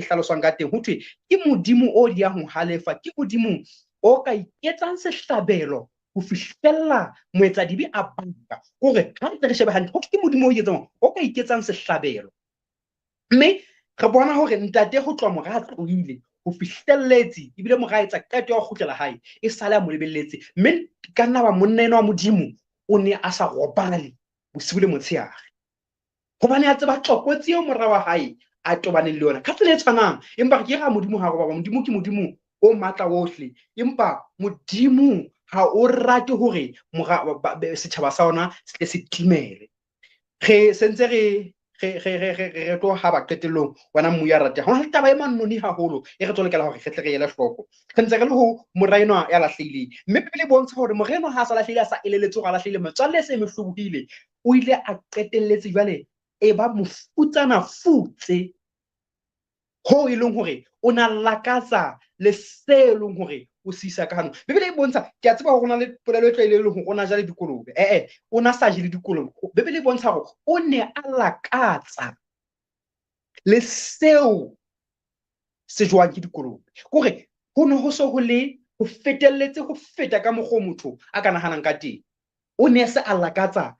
hlaloswang ka teng, ho thwe ke Modimo o diyang ho halefa, ke Modimo o ka iketsang sehlabelo ho fihlella moetsadibe a baka. Kore ha ntse re shebe hantle, ho thwe ke Modimo o iketsang, o ka iketsang sehlabelo. Mme re bona hore ntate ho tloha mora a tlohile ho fihlelletse, ebile mora a etsa qeto ya ho kgutlela hae, e sale a mo lebelletse. Mme ka nna ba monna enwa wa Modimo o ne a sa robale bosiu le motshehare, hobane a tseba tlokotsi eo mora wa hae a tobaneng le yona. Ka tsela e tshwanang, empa re ke ra Modimo ha robala, Modimo ke Modimo o matla ohle, empa Modimo ha o rate hore mora setjhaba sa ona se tle se timele. Re sentse re tlo haba qetellong, wena mmu ya rateha. Ho na le taba e manoni haholo e re tlo lokela hore re tle re ele hloko. Re ntse re le ho mora enwa ya lahlehileng, mme Bibele e bontsha hore mora enwa ha a sa lahlehile, a sa eleletse hore a lahlehile, metswalle e se e mo hlobohile, o ile a qetelletse jwale e ba mofutsana futse, hoo e leng hore o na lakatsa le se leng hore o se isa ka hanong. Bibele e bontsha, ke a tseba hore ho na le polelo e tlwaelehileng hore o na ja le dikolobe. O na sa je le dikolobe. Bibele e bontsha hore o ne a lakatsa le seo se jowang ke dikolobe. Kore ho ne ho so ho le ho fetelletse ho feta ka mokgwa motho a ka nahanang ka teng. O ne se a lakatsa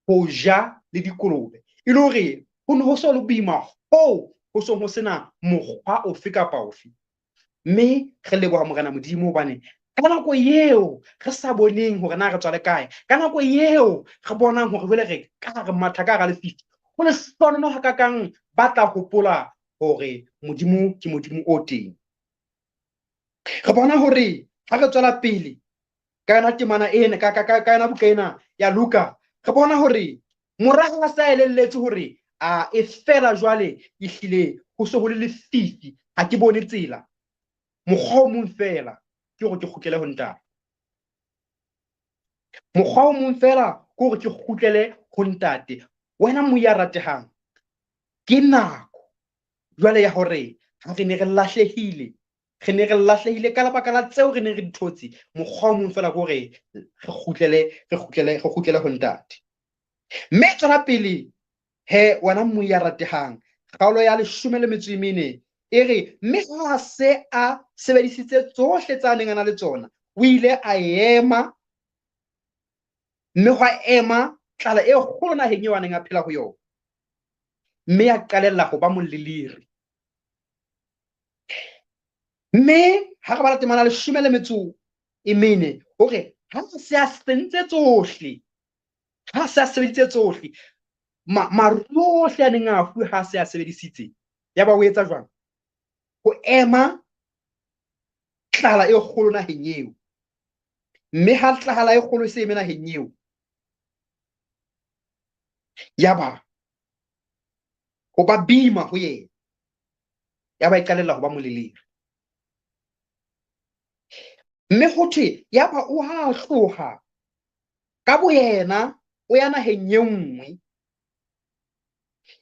ho ja le dikolobe, e le hore ho ne ho so le boima hoo ho seng ho sena mokgwa ofe kapa ofe. Mme re leboha Morena Modimo hobane ka nako eo re sa boneng hore na re tswa le kae, ka nako eo re bonang hore jwale re ka re matha ka hara lefifi, ho lehlohonolo hakakang ba tla hopola hore Modimo ke Modimo o teng. Re bona hore ha re tswela pele ka yona temana ena, ka yona buka ena ya Luka, re bona hore mora ha sa elelletse hore a e fela jwale ehlile ho se ho le lefifi, ha ke bone tsela. Mokgwa o mong fela ke hore ke kgutlele ho ntate. Mokgwa o mong fela ke hore ke kgutlele ho ntate. Wena moya ya ratehang, ke nako jwale ya hore ha re ne re lahlehile, re ne re lahlehile ka lebaka la tseo re neng re di thotse, mokgwa o mong fela ke hore re kgutlele ho ntate. Mme tswela pele he wena moya ya ratehang, kgaolo ya 14 e re, mme ha se a sebedisitse tsohle tsa neng a na le tsona, o ile a ema, mme hwa ema tlala e kgolo naheng eo a neng a phela ho yona, mme ya qalella ho ba moleliri. Mme ha re bala temana 14, hore ha se a sentse tsohle, ha se a sebeditse tsohle, maruo ohle a neng a fuwe ha se a sebedisitse, ya ba o etsa jwang? Ho ema tlala e kgolo naheng eo. Mme ha tlala e kgolo e se eme naheng eo, ya ba ho ba bima ho yena, ya ba e qalella ho ba molelere. Mme ho thwe ya ba o ha tloha ka boyena o ya naheng e nngwe,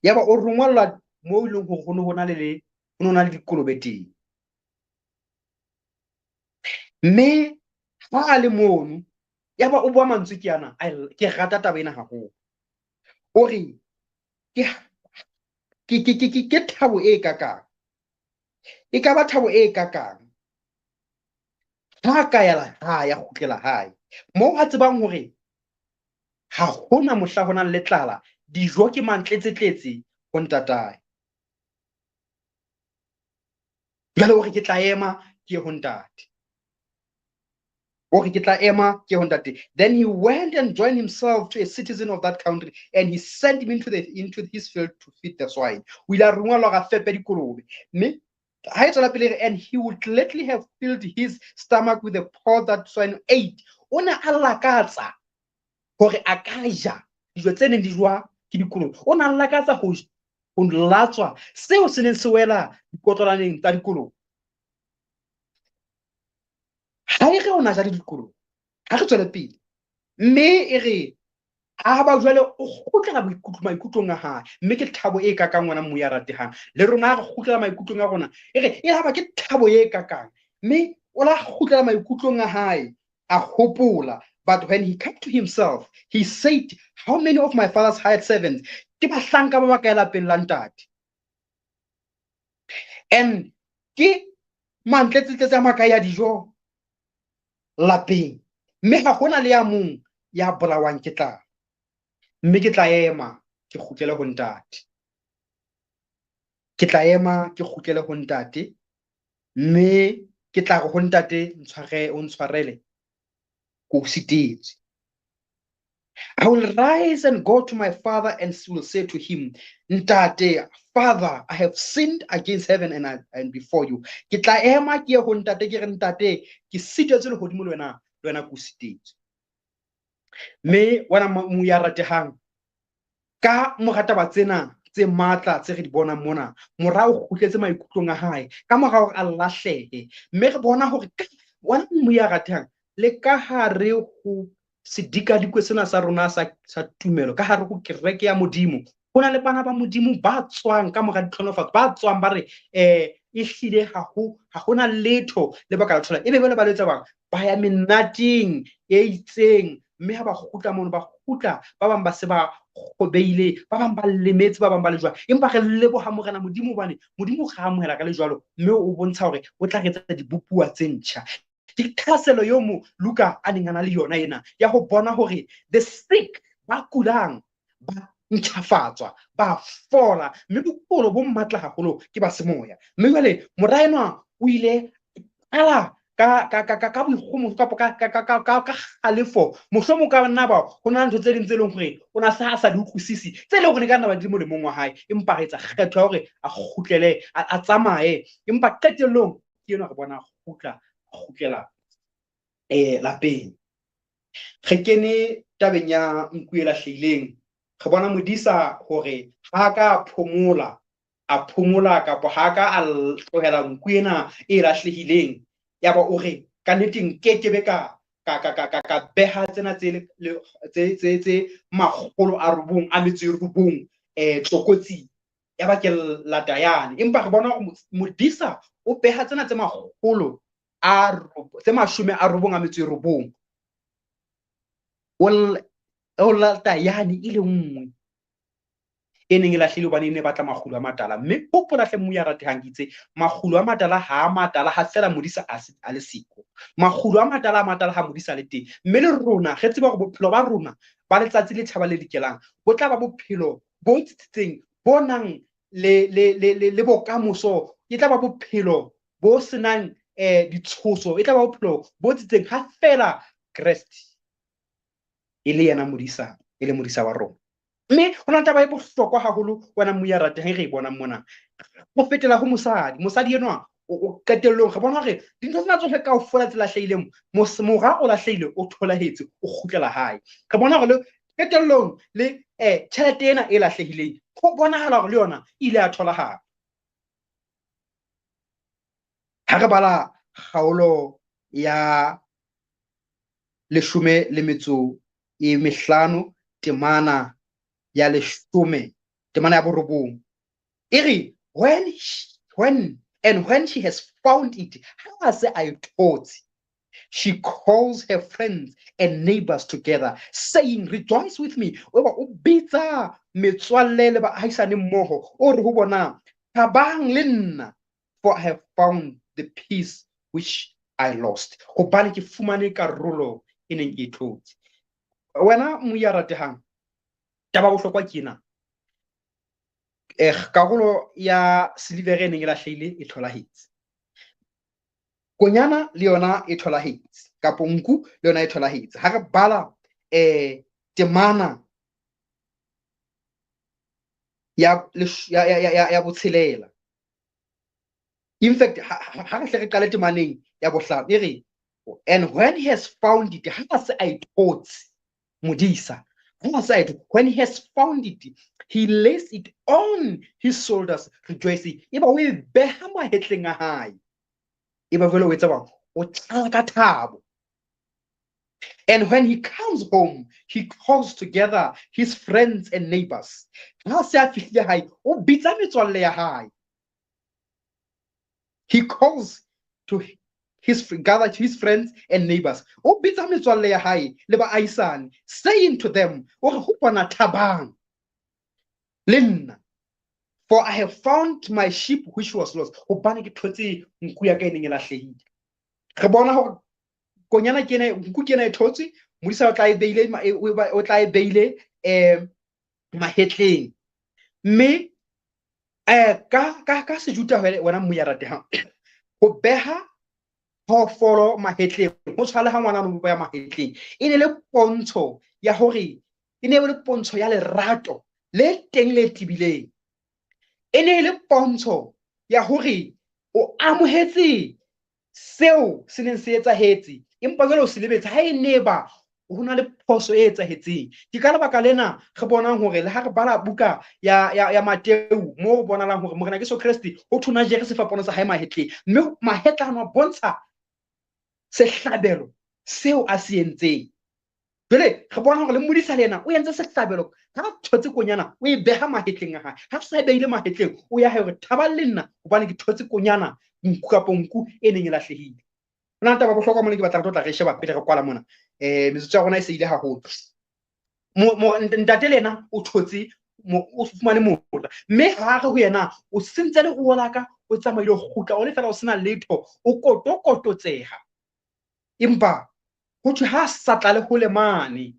ya ba o rongwellwa moo e leng hore ho ne ho na le, ho ne ho na le dikolobe teng. Mme ha a le mono, ya ba o bua mantswe ke ana, ke rata taba ena haholo. O re, ke thabo e kakang. E ka ba thabo e kakang ha ka ya hae, ya kgutlela hae, moo a tsebang hore ha hona mohla ho nang le tlala, dijo ke mantletsetletse ho ntatae. Jwale o re ke tla ema ke ye ho ntate. O re ke tla ema ke ye ho ntate. Then he went and joined himself to a citizen of that country, and he sent him into his field to feed the swine. O ile a rongwa hore a fepe dikolobe. Mme ha e tswela pele re, and he would gladly have filled his stomach with the pot that swine ate. O ne a lakatsa hore a ka ja dijo tse neng di jowa ke dikolobe. O ne a lakatsa ho latswa seo se neng se wela dikotlolwaneng tsa dikolobe. Ha e re o na ja le dikolobe, ha re tswele pele. Mme e re ha ba jwale o kgutlela maikutlong a hae, mme ke thabo e kakang ngwana mmu ya ratehang. Le rona ha re kgutlela maikutlong a rona, e re e haba ke thabo e kakang. Mme o la kgutlela maikutlong a hae, a hopola. But when he came to himself, he said, how many of my father's hired servants? Ke bahlanka ba bakae lapeng la ntate? And ke mantletsetletse a makae ya dijo lapeng? Mme ha hona le ya mong ya bolawang ke tlala. Mme ke tla ema ke kgutlele ho ntate. Ke tla ema ke kgutlele ho ntate, mme ke tla re ho ntate, ntshware, o ntshwarele, ke o sitetswe. I will rise and go to my father and will say to him, Ntate, Father, I have sinned against heaven and before you. Ke tla ema ke ye ho ntate, ke re ntate, ke sitetswe lehodimo le wena, le wena ke o sitetswe. Mme wena mo ya ratehang, ka mora taba tsena tse matla tse re di bonang mona, mora o kgutletse maikutlong a hae ka mora hore a lahlehe. Mme re bona hore wena mo ya ratehang, le ka hare ho sedikadikwe sena sa rona sa tumelo, ka hare ho kereke ya Modimo, ho na le bana ba Modimo ba tswang ka mora ditlhonofatso, ba tswang ba re, ehlile ha hona letho le ba ka le thola. Ebe jwale ba letsa bang, ba ya menateng e itseng, mme ha ba kgutla mono, ba kgutla, ba bang ba se ba kgobeile, ba bang ba lemetse, ba bang ba le jwalo. Empa re leboha Morena Modimo, hobane Modimo o re amohela ka le jwalo, mme o bontsha hore o tla re etsa dibopuwa tse ntjha. Ke tlhaselo eo mo Luka a neng a na le yona ena, ya ho bona hore the sick ba kulang ba ntjhafatswa, ba fola, mme bokulo bo matla haholo ke ba semoya. Mme jwale mora enwa o ile qala ka boikgomoso kapa ka kgalefo. Mohlomong ka nna ba ho na le ntho tse ding tse leng hore o na sa di utlwisisi, tse leng hore di ka nna ba di le molemong wa hae, empa a etsa kgetho ya hore a kgutlele, a tsamaye. Empa qetellong ke enwa re bona a kgutla, a kgutlela, lapeng. Re kene tabeng ya nku e lahlehileng. Re bona modisa hore ha ka phomola, a phomola kapa ha ka a tlohela nku ena e lahlehileng, ya ba o re ka nnete nkekebe ka beha tsena tse makgolo a robong a metso e robong, tlokotsing, ya ba ke lata yane. Empa re bona hore modisa o beha tsena tse makgolo a tse mashome a robong a metso e robong, o lata yane e le nngwe e neng e lahlehile hobane e ne e batla makgulo a matala. Mme hopola hle mmu ya ratehang, ke itse makgulo a matala ha a matala ha fela modisa a le siko. Makgulo a matala a matala ha modisa a le teng. Mme le rona re tseba hore bophelo ba rona ba letsatsi le tjhaba le dikelang bo tla ba bophelo bo tsitsitseng, bo nang le bokamoso. E tla ba bophelo bo senang, ditshoso, e tla ba bophelo bo tsitseng ha fela Kreste e le yena modisa, e le modisa wa rona. Mme ho na le taba e bohlokwa haholo wena mmu ya ratehang re e bonang mona. Ho fetela ho mosadi, mosadi enwa o qetellong re bona hore dintho tsena tsohle kaofela tse lahlehileng, mora o lahlehile, o tholahetse, o kgutlela hae. Re bona hore le qetellong le, tjhelete ena e lahlehileng, ho bonahala hore le yona e ile ya tholahala. Ha re bala kgaolo ya leshome le metso e mehlano, temana ya leshome, temana ya borobong, e re, when she has found it, ha a se a e thotse, she calls her friends and neighbors together, saying, rejoice with me. O ba o bitsa metswalle le baahisane mmoho, o re ho bona, thabang le nna, for I have found the peace which I lost. Hobane ke fumane karolo e neng ke e thotse. Wena mmu ya ratehang, taba bohlokwa ke ena. Karolo ya silivere e neng e lahlehile e tholahetse. Konyana le yona e tholahetse, kapo nku le yona e tholahetse. Ha re bala, temana ya botshelela. In fact, ha re hle re qale temaneng ya bohlano, e re, and when he has found it, ha a se a e thotse, modisa, ha a se a e thotse, when he has found it, he lays it on his shoulders, rejoicing. Eba o e beha mahetleng a hae. Eba jwale o etsa jwang? O tlala ka thabo. And when he comes home, he calls together his friends and neighbors. Ha se a fihlile hae, o bitsa metswalle ya hae. He calls to his gathered his friends and neighbors. O bitsa metswalle ya hae le baahisane, saying to them, o re ho bona thabang le nna, for I have found my sheep which was lost. Hobane ke thotse nku ya ka e neng e lahlehile. Re bona hore konyana ke ena, nku ke ena e thotse, modisa o tla e beile o tla e beile mahetleng. Mme ka Sejuta wena mmu ya ratehang, ho beha phoofolo mahetleng, ho tshwana le ha ngwana o beha mahetleng, e ne le pontsho ya hore, e ne le pontsho ya lerato le teng le tibileng. E ne le pontsho ya hore o amohetse seo se neng se etsahetse, empa jwale o se lebetse. Ha e ne ba ho na le phoso e etsahetseng. Ke ka lebaka lena re bonang hore le ha re bala buka ya Mateu, moo re bonalang hore Morena Jesu Kreste o thona jere sefapano sa hae mahetleng, mme mahetla a bontsha sehlabelo seo a se entseng. Jwale re bona hore le modisa le yena o entse sehlabelo, ha thotse konyana o e beha mahetleng a hae. Ha sa e behile mahetleng, o ya hore thaba le nna hobane ke thotse konyana, nku kapa nku e neng e lahlehile. Ho na le taba bohlokwa mona ke batla re tlo tla re sheba pele re kwala mona. Metsotso ya rona e se ile haholo. Ntate le yena o thotse, o fumane mora, mme ha re ho yena o sentse leruo la ka, o tsamaile o kgutla o le fela o sena letho, o kotokototseha. Empa ho thwe ha sa tla le hole mane,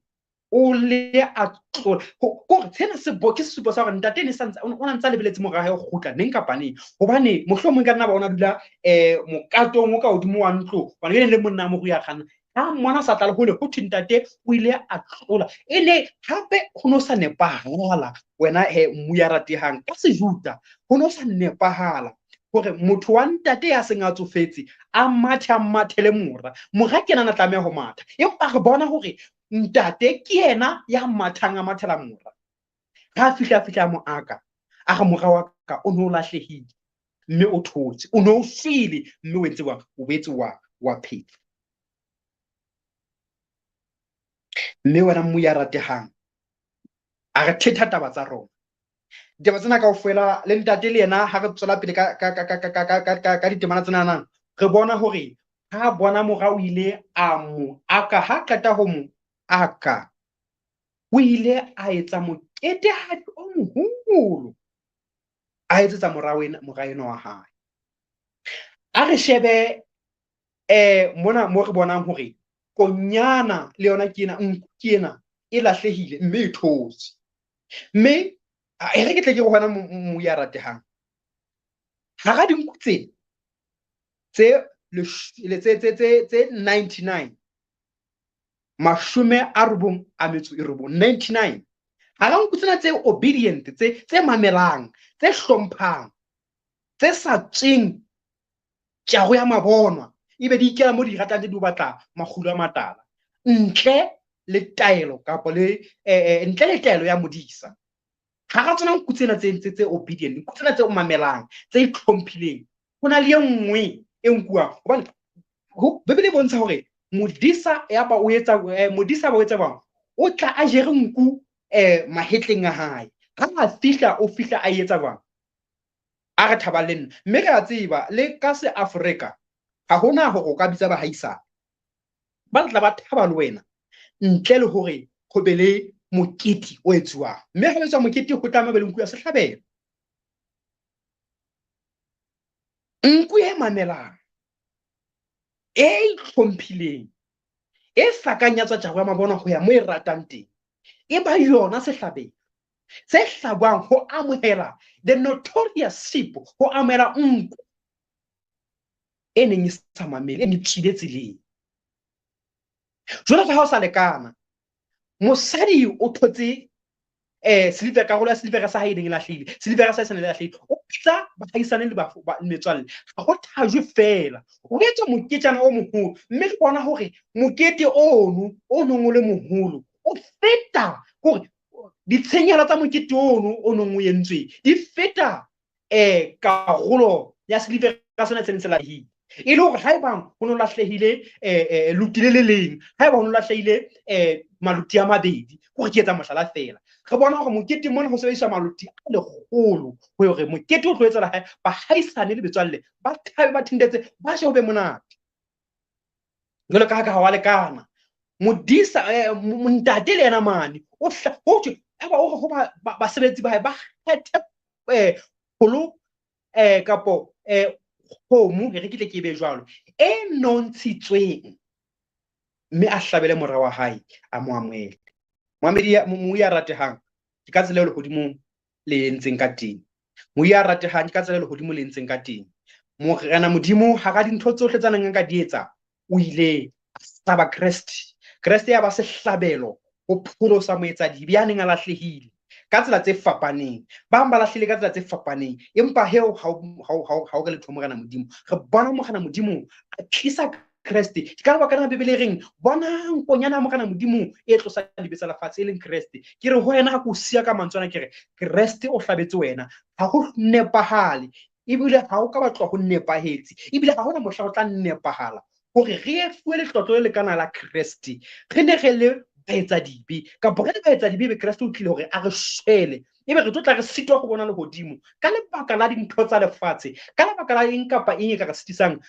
o le a tlola. Kore sena se bo ke sesupo sa hore ntate ne sa ntse, o na ntse a lebeletse mora hae ho kgutla neng kapa neng. Hobane mohlomong ka nna ba ona dula mokatong o ka hodimo wa ntlo, hobane e ne le monna morui ya kganna. Ha mmona sa tla le hole, ho thwe ntate o ile a tlola. E ne hape ho no sa nepahala wena he mmu ya ratehang ka Sejuta, ho no sa nepahala hore motho wa ntate ya seng a tsofetse a mathe, a mathele mora. Mora ke yena a tlameha ho matha, empa re bona hore ntate ke yena ya mathang a mathela mora. Ha fihla mo aka, a re mora wa ka o no lahlehile mme o thotse, o no shwele mme o entse wa, o boetse wa phela. Mme wena mmu ya ratehang, a re thetha taba tsa rona. Ditaba tsena kaofela le ntate le yena ha re tswela pele ka ditemana tsena nang, re bona hore ha bona mora o ile a mo aka, ha qeta ho mo aka, o ile a etsa moketehadi o moholo, a etsetsa mora wena, mora enwa wa hae. A re shebe mona mo re bonang hore konyana le yona ke ena, nku ke ena e lahlehile mme e thotse. Mme e re ke tle ke re hona mo ya ratehang, hara dinku tse tse 99, 99, 99, hara nku tsena tse obedient, tse mamelang, tse hlomphang, tse sa tsweng tjaho ya mabonwa, ebe di ikela mo di ratang, tse di batla makgulo a matala, ntle le taelo kapa le ntle le taelo ya modisa. Hara tsona nku tsena tse obedient, nku tsena tse mamelang, tse itlhomphileng, ho na le e nngwe e nkuwang. Hobane Bibele e bontsha hore modisa ya ba o etsa, modisa ba o etsa bang, o tla a jere nku mahetleng a hae. Ha a fihla, o fihla a etsa bang, a re thaba le nna. Mme re a tseba le ka se Afrika ha hona hore o ka bitsa bahaisane ba tla ba thaba le wena ntle le hore ho be le mokete o etsuwang. Mme ha o etswa mokete ho tlameha be le nku ya sehlabelo, nku e mamelang, e itlhomphileng, e sa kang ya tswa tjaro ya mabona ho ya mo e ratang teng, e ba yona sehlabelo se hlabwang ho amohela the notorious sheep, ho amohela nku e neng e sa mamele, e neng e tswile tseleng. Jwalo ka ha o sa lekana, mosadi o thotse silivera, karolo ya silivera sa hae e neng e lahlehile, silivera sa hae se neng e lahlehile, o bitsa baahisane le metswalle. Ha ho thajwe feela, ho etswa moketjana o moholo, mme re bona hore mokete ono o nong o le moholo o feta hore ditshenyehelo tsa mokete ono o nong o entswe di feta karolo ya silivera sena se neng se lahlehile. E le hore haeba ho no lahlehile luti le le leng, haeba ho no lahlehile maluti a mabedi, hore ke etsa mohlala feela, re bona hore mokete mona ho sebediswa maluti a lekgolo hore mokete o tlo etsahala hae, bahaisane le metswalle ba thabe, ba thintetse, ba je ho be monate. Jwalo ka ha wa lekana. Modisa ntate le yena mane o ho thwe eba o re ho basebetsi ba hae ba kgethe pholo kapo kgomo, re ke tle ke be jwalo, e nontshitsweng, mme a hlabele mora wa hae a mo amohele. Moamedi moya ratehang, ke ka tsela eo lehodimong le entseng ka teng. Moya ratehang, ke ka tsela eo lehodimo le entseng ka teng. Morena Modimo hara dintho tsohle tsa neng a ka di etsa, o ile a hlaba Kreste. Kreste ya ba sehlabelo ho pholosa moetsadibe ya neng a lahlehile ka tsela tse fapaneng. Ba bang ba lahlehile ka tsela tse fapaneng, empa heo ha o re letho Morena Modimo. Re bona Morena Modimo a tlisa Kreste. Ke ka lebaka lena Bibele e reng, bonang konyana ya Morena Modimo e tlosang dibe tsa lefatshe, e leng Kreste. Ke re ho wena, ha ke o siya ka mantswe ana, ke re Kreste o hlabetse wena. Ha ho nepahale, ebile ha o ka batlwa ho nepahetse, ebile ha hona mohla ho tla nepahala hore re fuwe letlotlo le lekana la Kreste. Re ne re le baetsadibe, kapa re le baetsadibe, ebe Kreste o tlile hore a re shwele, ebe re tlo tla re sitwa ho bona lehodimo ka lebaka la dintho tsa lefatshe, ka lebaka la eng kapa eng e ka re sitisang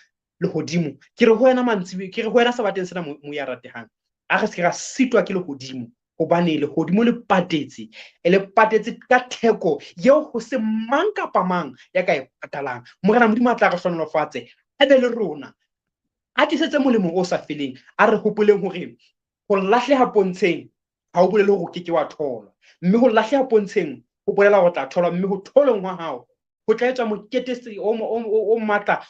lehodimo. Ke re ho wena mantsiboya, ke re ho wena sabateng sena, moya ratehang, a re se ke ra sitwa ke lehodimo, hobane lehodimo le patetse, le patetse ka theko eo ho se mang kapa mang ya ka e patalang. Morena Modimo a tla re hlohonolofatse, a be le rona, a tlisetse molemo o sa feleng. A re hopoleng hore ho lahleha pontsheng ha o bolele hore o keke wa tholwa, mme ho lahleha pontsheng ho bolela hore o tla tholwa, mme ho tholweng hwa hao ho tla etswa mokete o matla,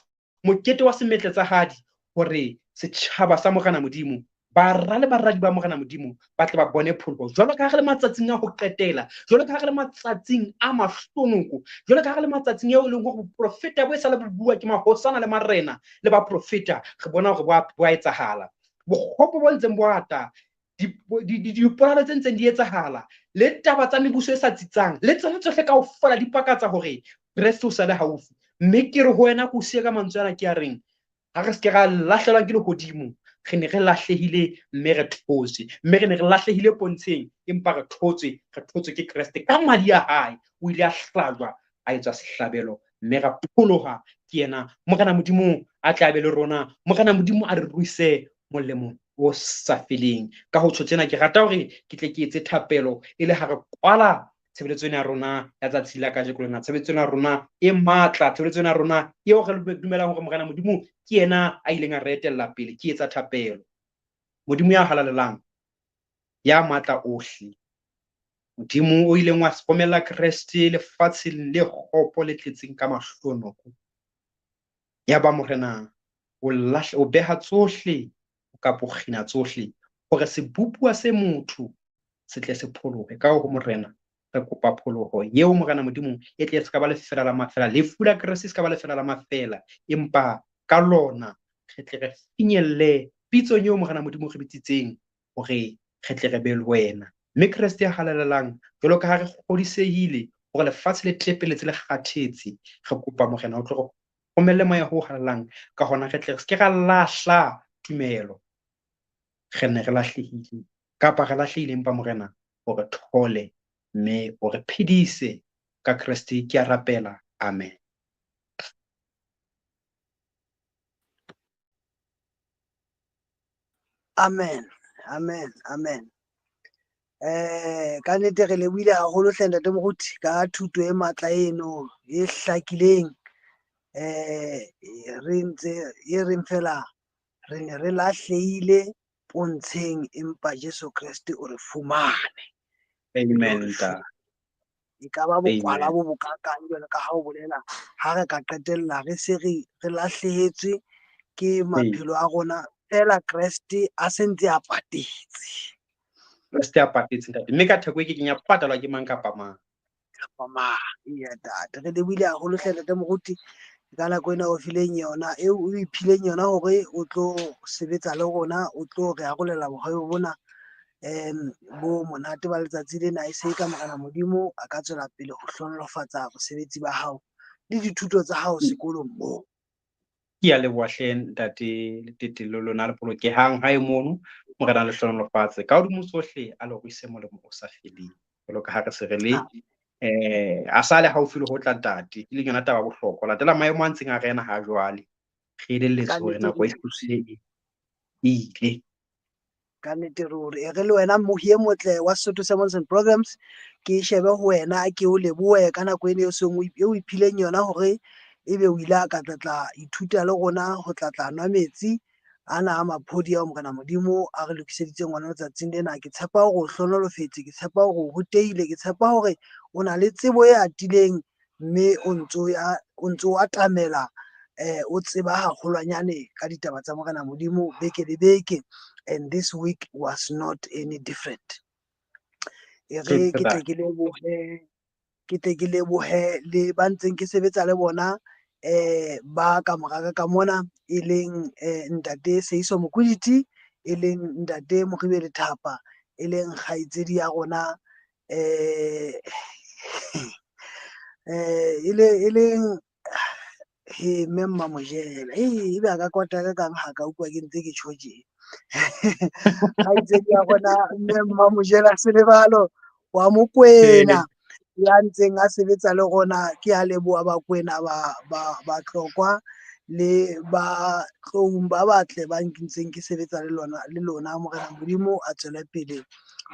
mokete wa semetle tsa hadi, hore setjhaba sa Morena Modimo, bara le baradi ba Morena Modimo, ba tle ba bone pholoho. Jwalo ka ha re le matsatsing a ho qetela, jwalo ka ha re le matsatsing a mahlonoko, jwalo ka ha re le matsatsing eo e leng hore boprofeta bo e sa le bo bua ke mahosana le marena le baprofeta, re bona hore bo a etsahala. Bokgopo bo ntseng bo ata, dipolano tse ntseng di etsahala, le taba tsa mebuso e sa tsitsang, le tsona tsohle kaofela di pakatsa hore Kreste o sa le haufi. Mme ke re ho wena, ke o siya ka mantswe ana ke a reng, ha re se ke ra lahlelwa ke lehodimo, re ne re lahlehile mme re thotswe, mme re ne re lahlehile pontsheng, empa re thotswe, re thotswe ke Kreste ka madi a hae. O ile a hlajwa, a etswa sehlabelo, mme ra pholoha ke yena. Morena Modimo a tla be le rona, Morena Modimo a re ruise molemo o sa feleng. Ka ho tjho tjena, ke rata hore ke tle ke etse thapelo e le ha re kwala tshebeletso ena ya rona ya tsatsi la kajeko lena, tshebeletso ena ya rona e matla, tshebeletso ena ya rona eo re dumelang hore Morena Modimo ke yena a ileng a re etella pele. Ke etsa thapelo. Modimo ya halalelang, ya matla ohle, Modimo o ileng wa romella Kreste lefatsheng le kgopo le tletseng ka mahlonoko, ya ba Morena o beha tsohle kapa o kgina tsohle hore sebopuwa se motho se tle se pholohe. Ka ho Morena re kopa pholoho eo Morena Modimo e tle se ka ba lefela la mafela, lefu la Kreste se ka ba lefela la mafela, empa ka lona re tle re finyelle pitsong eo Morena Modimo re bitsitseng hore re tle re be le wena. Mme Kreste ya halalelang, jwalo ka ha re kgodisehile hore lefatshe le tlepeletse le kgathetse, re kopa Morena o tlo re romelle moya o halalelang, ka hona re tle re se ke ra lahla tumelo. Re ne re lahlehile kapa re lahlehile, empa Morena o re thole mme o re phedise ka Kreste. Ke a rapela, amen. Amen, amen, amen. Ka nnete re lebohile haholo hle Ntate Moruti ka thuto e matla eno e hlakileng. Re ntse e reng fela re ne re lahlehile pontsheng, empa Jesu Kreste o re fumane. Amen. E ka ba bokwala bo bokakang jwalo ka ha o bolela, ha re ka qetella re se re lahlehetswe ke maphelo a rona, fela Kreste a se ntse a patetse. Kreste a patetse ntate, mme ka theko e ke keng ya patalwa ke mang kapa mang. Kapa mang. Eya ntate, re lebohile haholo hle Ntate Moruti ka nako ena o fileng yona, eo o iphileng yona hore o tlo sebetsa le rona, o tlo re arolela bohwebo bona bo monate ba letsatsi lena. E se ka Morena Modimo a ka tswela pele ho hlohonolofatsa bosebetsi ba hao le dithuto tsa hao sekolong moo. Ke a leboha hle ntate Letete, le lona le bolokehang hae mono. Morena le hlohonolofatse ka hodimo tsohle, a le ruise molemo o sa feleng, jwalo ka ha re se re le a sa le haufi le ho tla ntate, e leng yona taba bohlokwa. Latela maemo a ntseng a rena ha jwale, re elelletswe hore nako e fihlile. E ile. Ka nnete ruri. E re le wena mmohi e motle wa Sesotho Sermons and Programs, ke shebe ho wena, ke o lebohe ka nako ena eo o iphileng yona hore ebe o ile a ka tla ithuta le rona ho tla tla nwa metsi ana a maphodi ao Morena Modimo a re lokiseditseng ona letsatsing lena. Ke tshepa hore o hlohonolofetse, ke tshepa hore o rutehile, ke tshepa hore o na le tsebo e atileng, mme o ntso ya, o ntso atamela o tseba haholwanyane ka ditaba tsa Morena Modimo beke le beke, and this week was not any different. E re ke tle ke lebohe, ke tle ke lebohe le ba ntseng ke sebetsa le bona ba ka mora ka ka mona, e leng ntate Seiso Mokwiditi, e leng ntate Moribe Lethapa, e leng kgaitsedi ya rona e leng he mme Mmamojela. Ebe a ka kwata ka kang ha ka utlwa ke ntse ke tjho tje. Kgaitsedi ya rona mme Mmamojela Selebalo wa Mokwena, ya ntseng a sebetsa le rona. Ke a leboha Bakwena ba Tlokwa le ba Tloung ba batle ba ntseng ke sebetsa le lona, le lona. Morena Modimo a tswele pele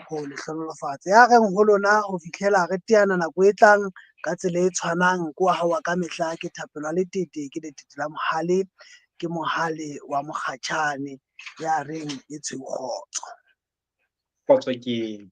ho le hlohonolofatsa. Ya reng ho lona ho fihlela re teana nako e tlang ka tsela e tshwanang, ko wa hao wa ka mehla ke Thapelo ya Letete, ke Letete la Mohale, ke Mohale wa Mokgatjhane, ya reng e tshweu kgotso. Kgotso ke.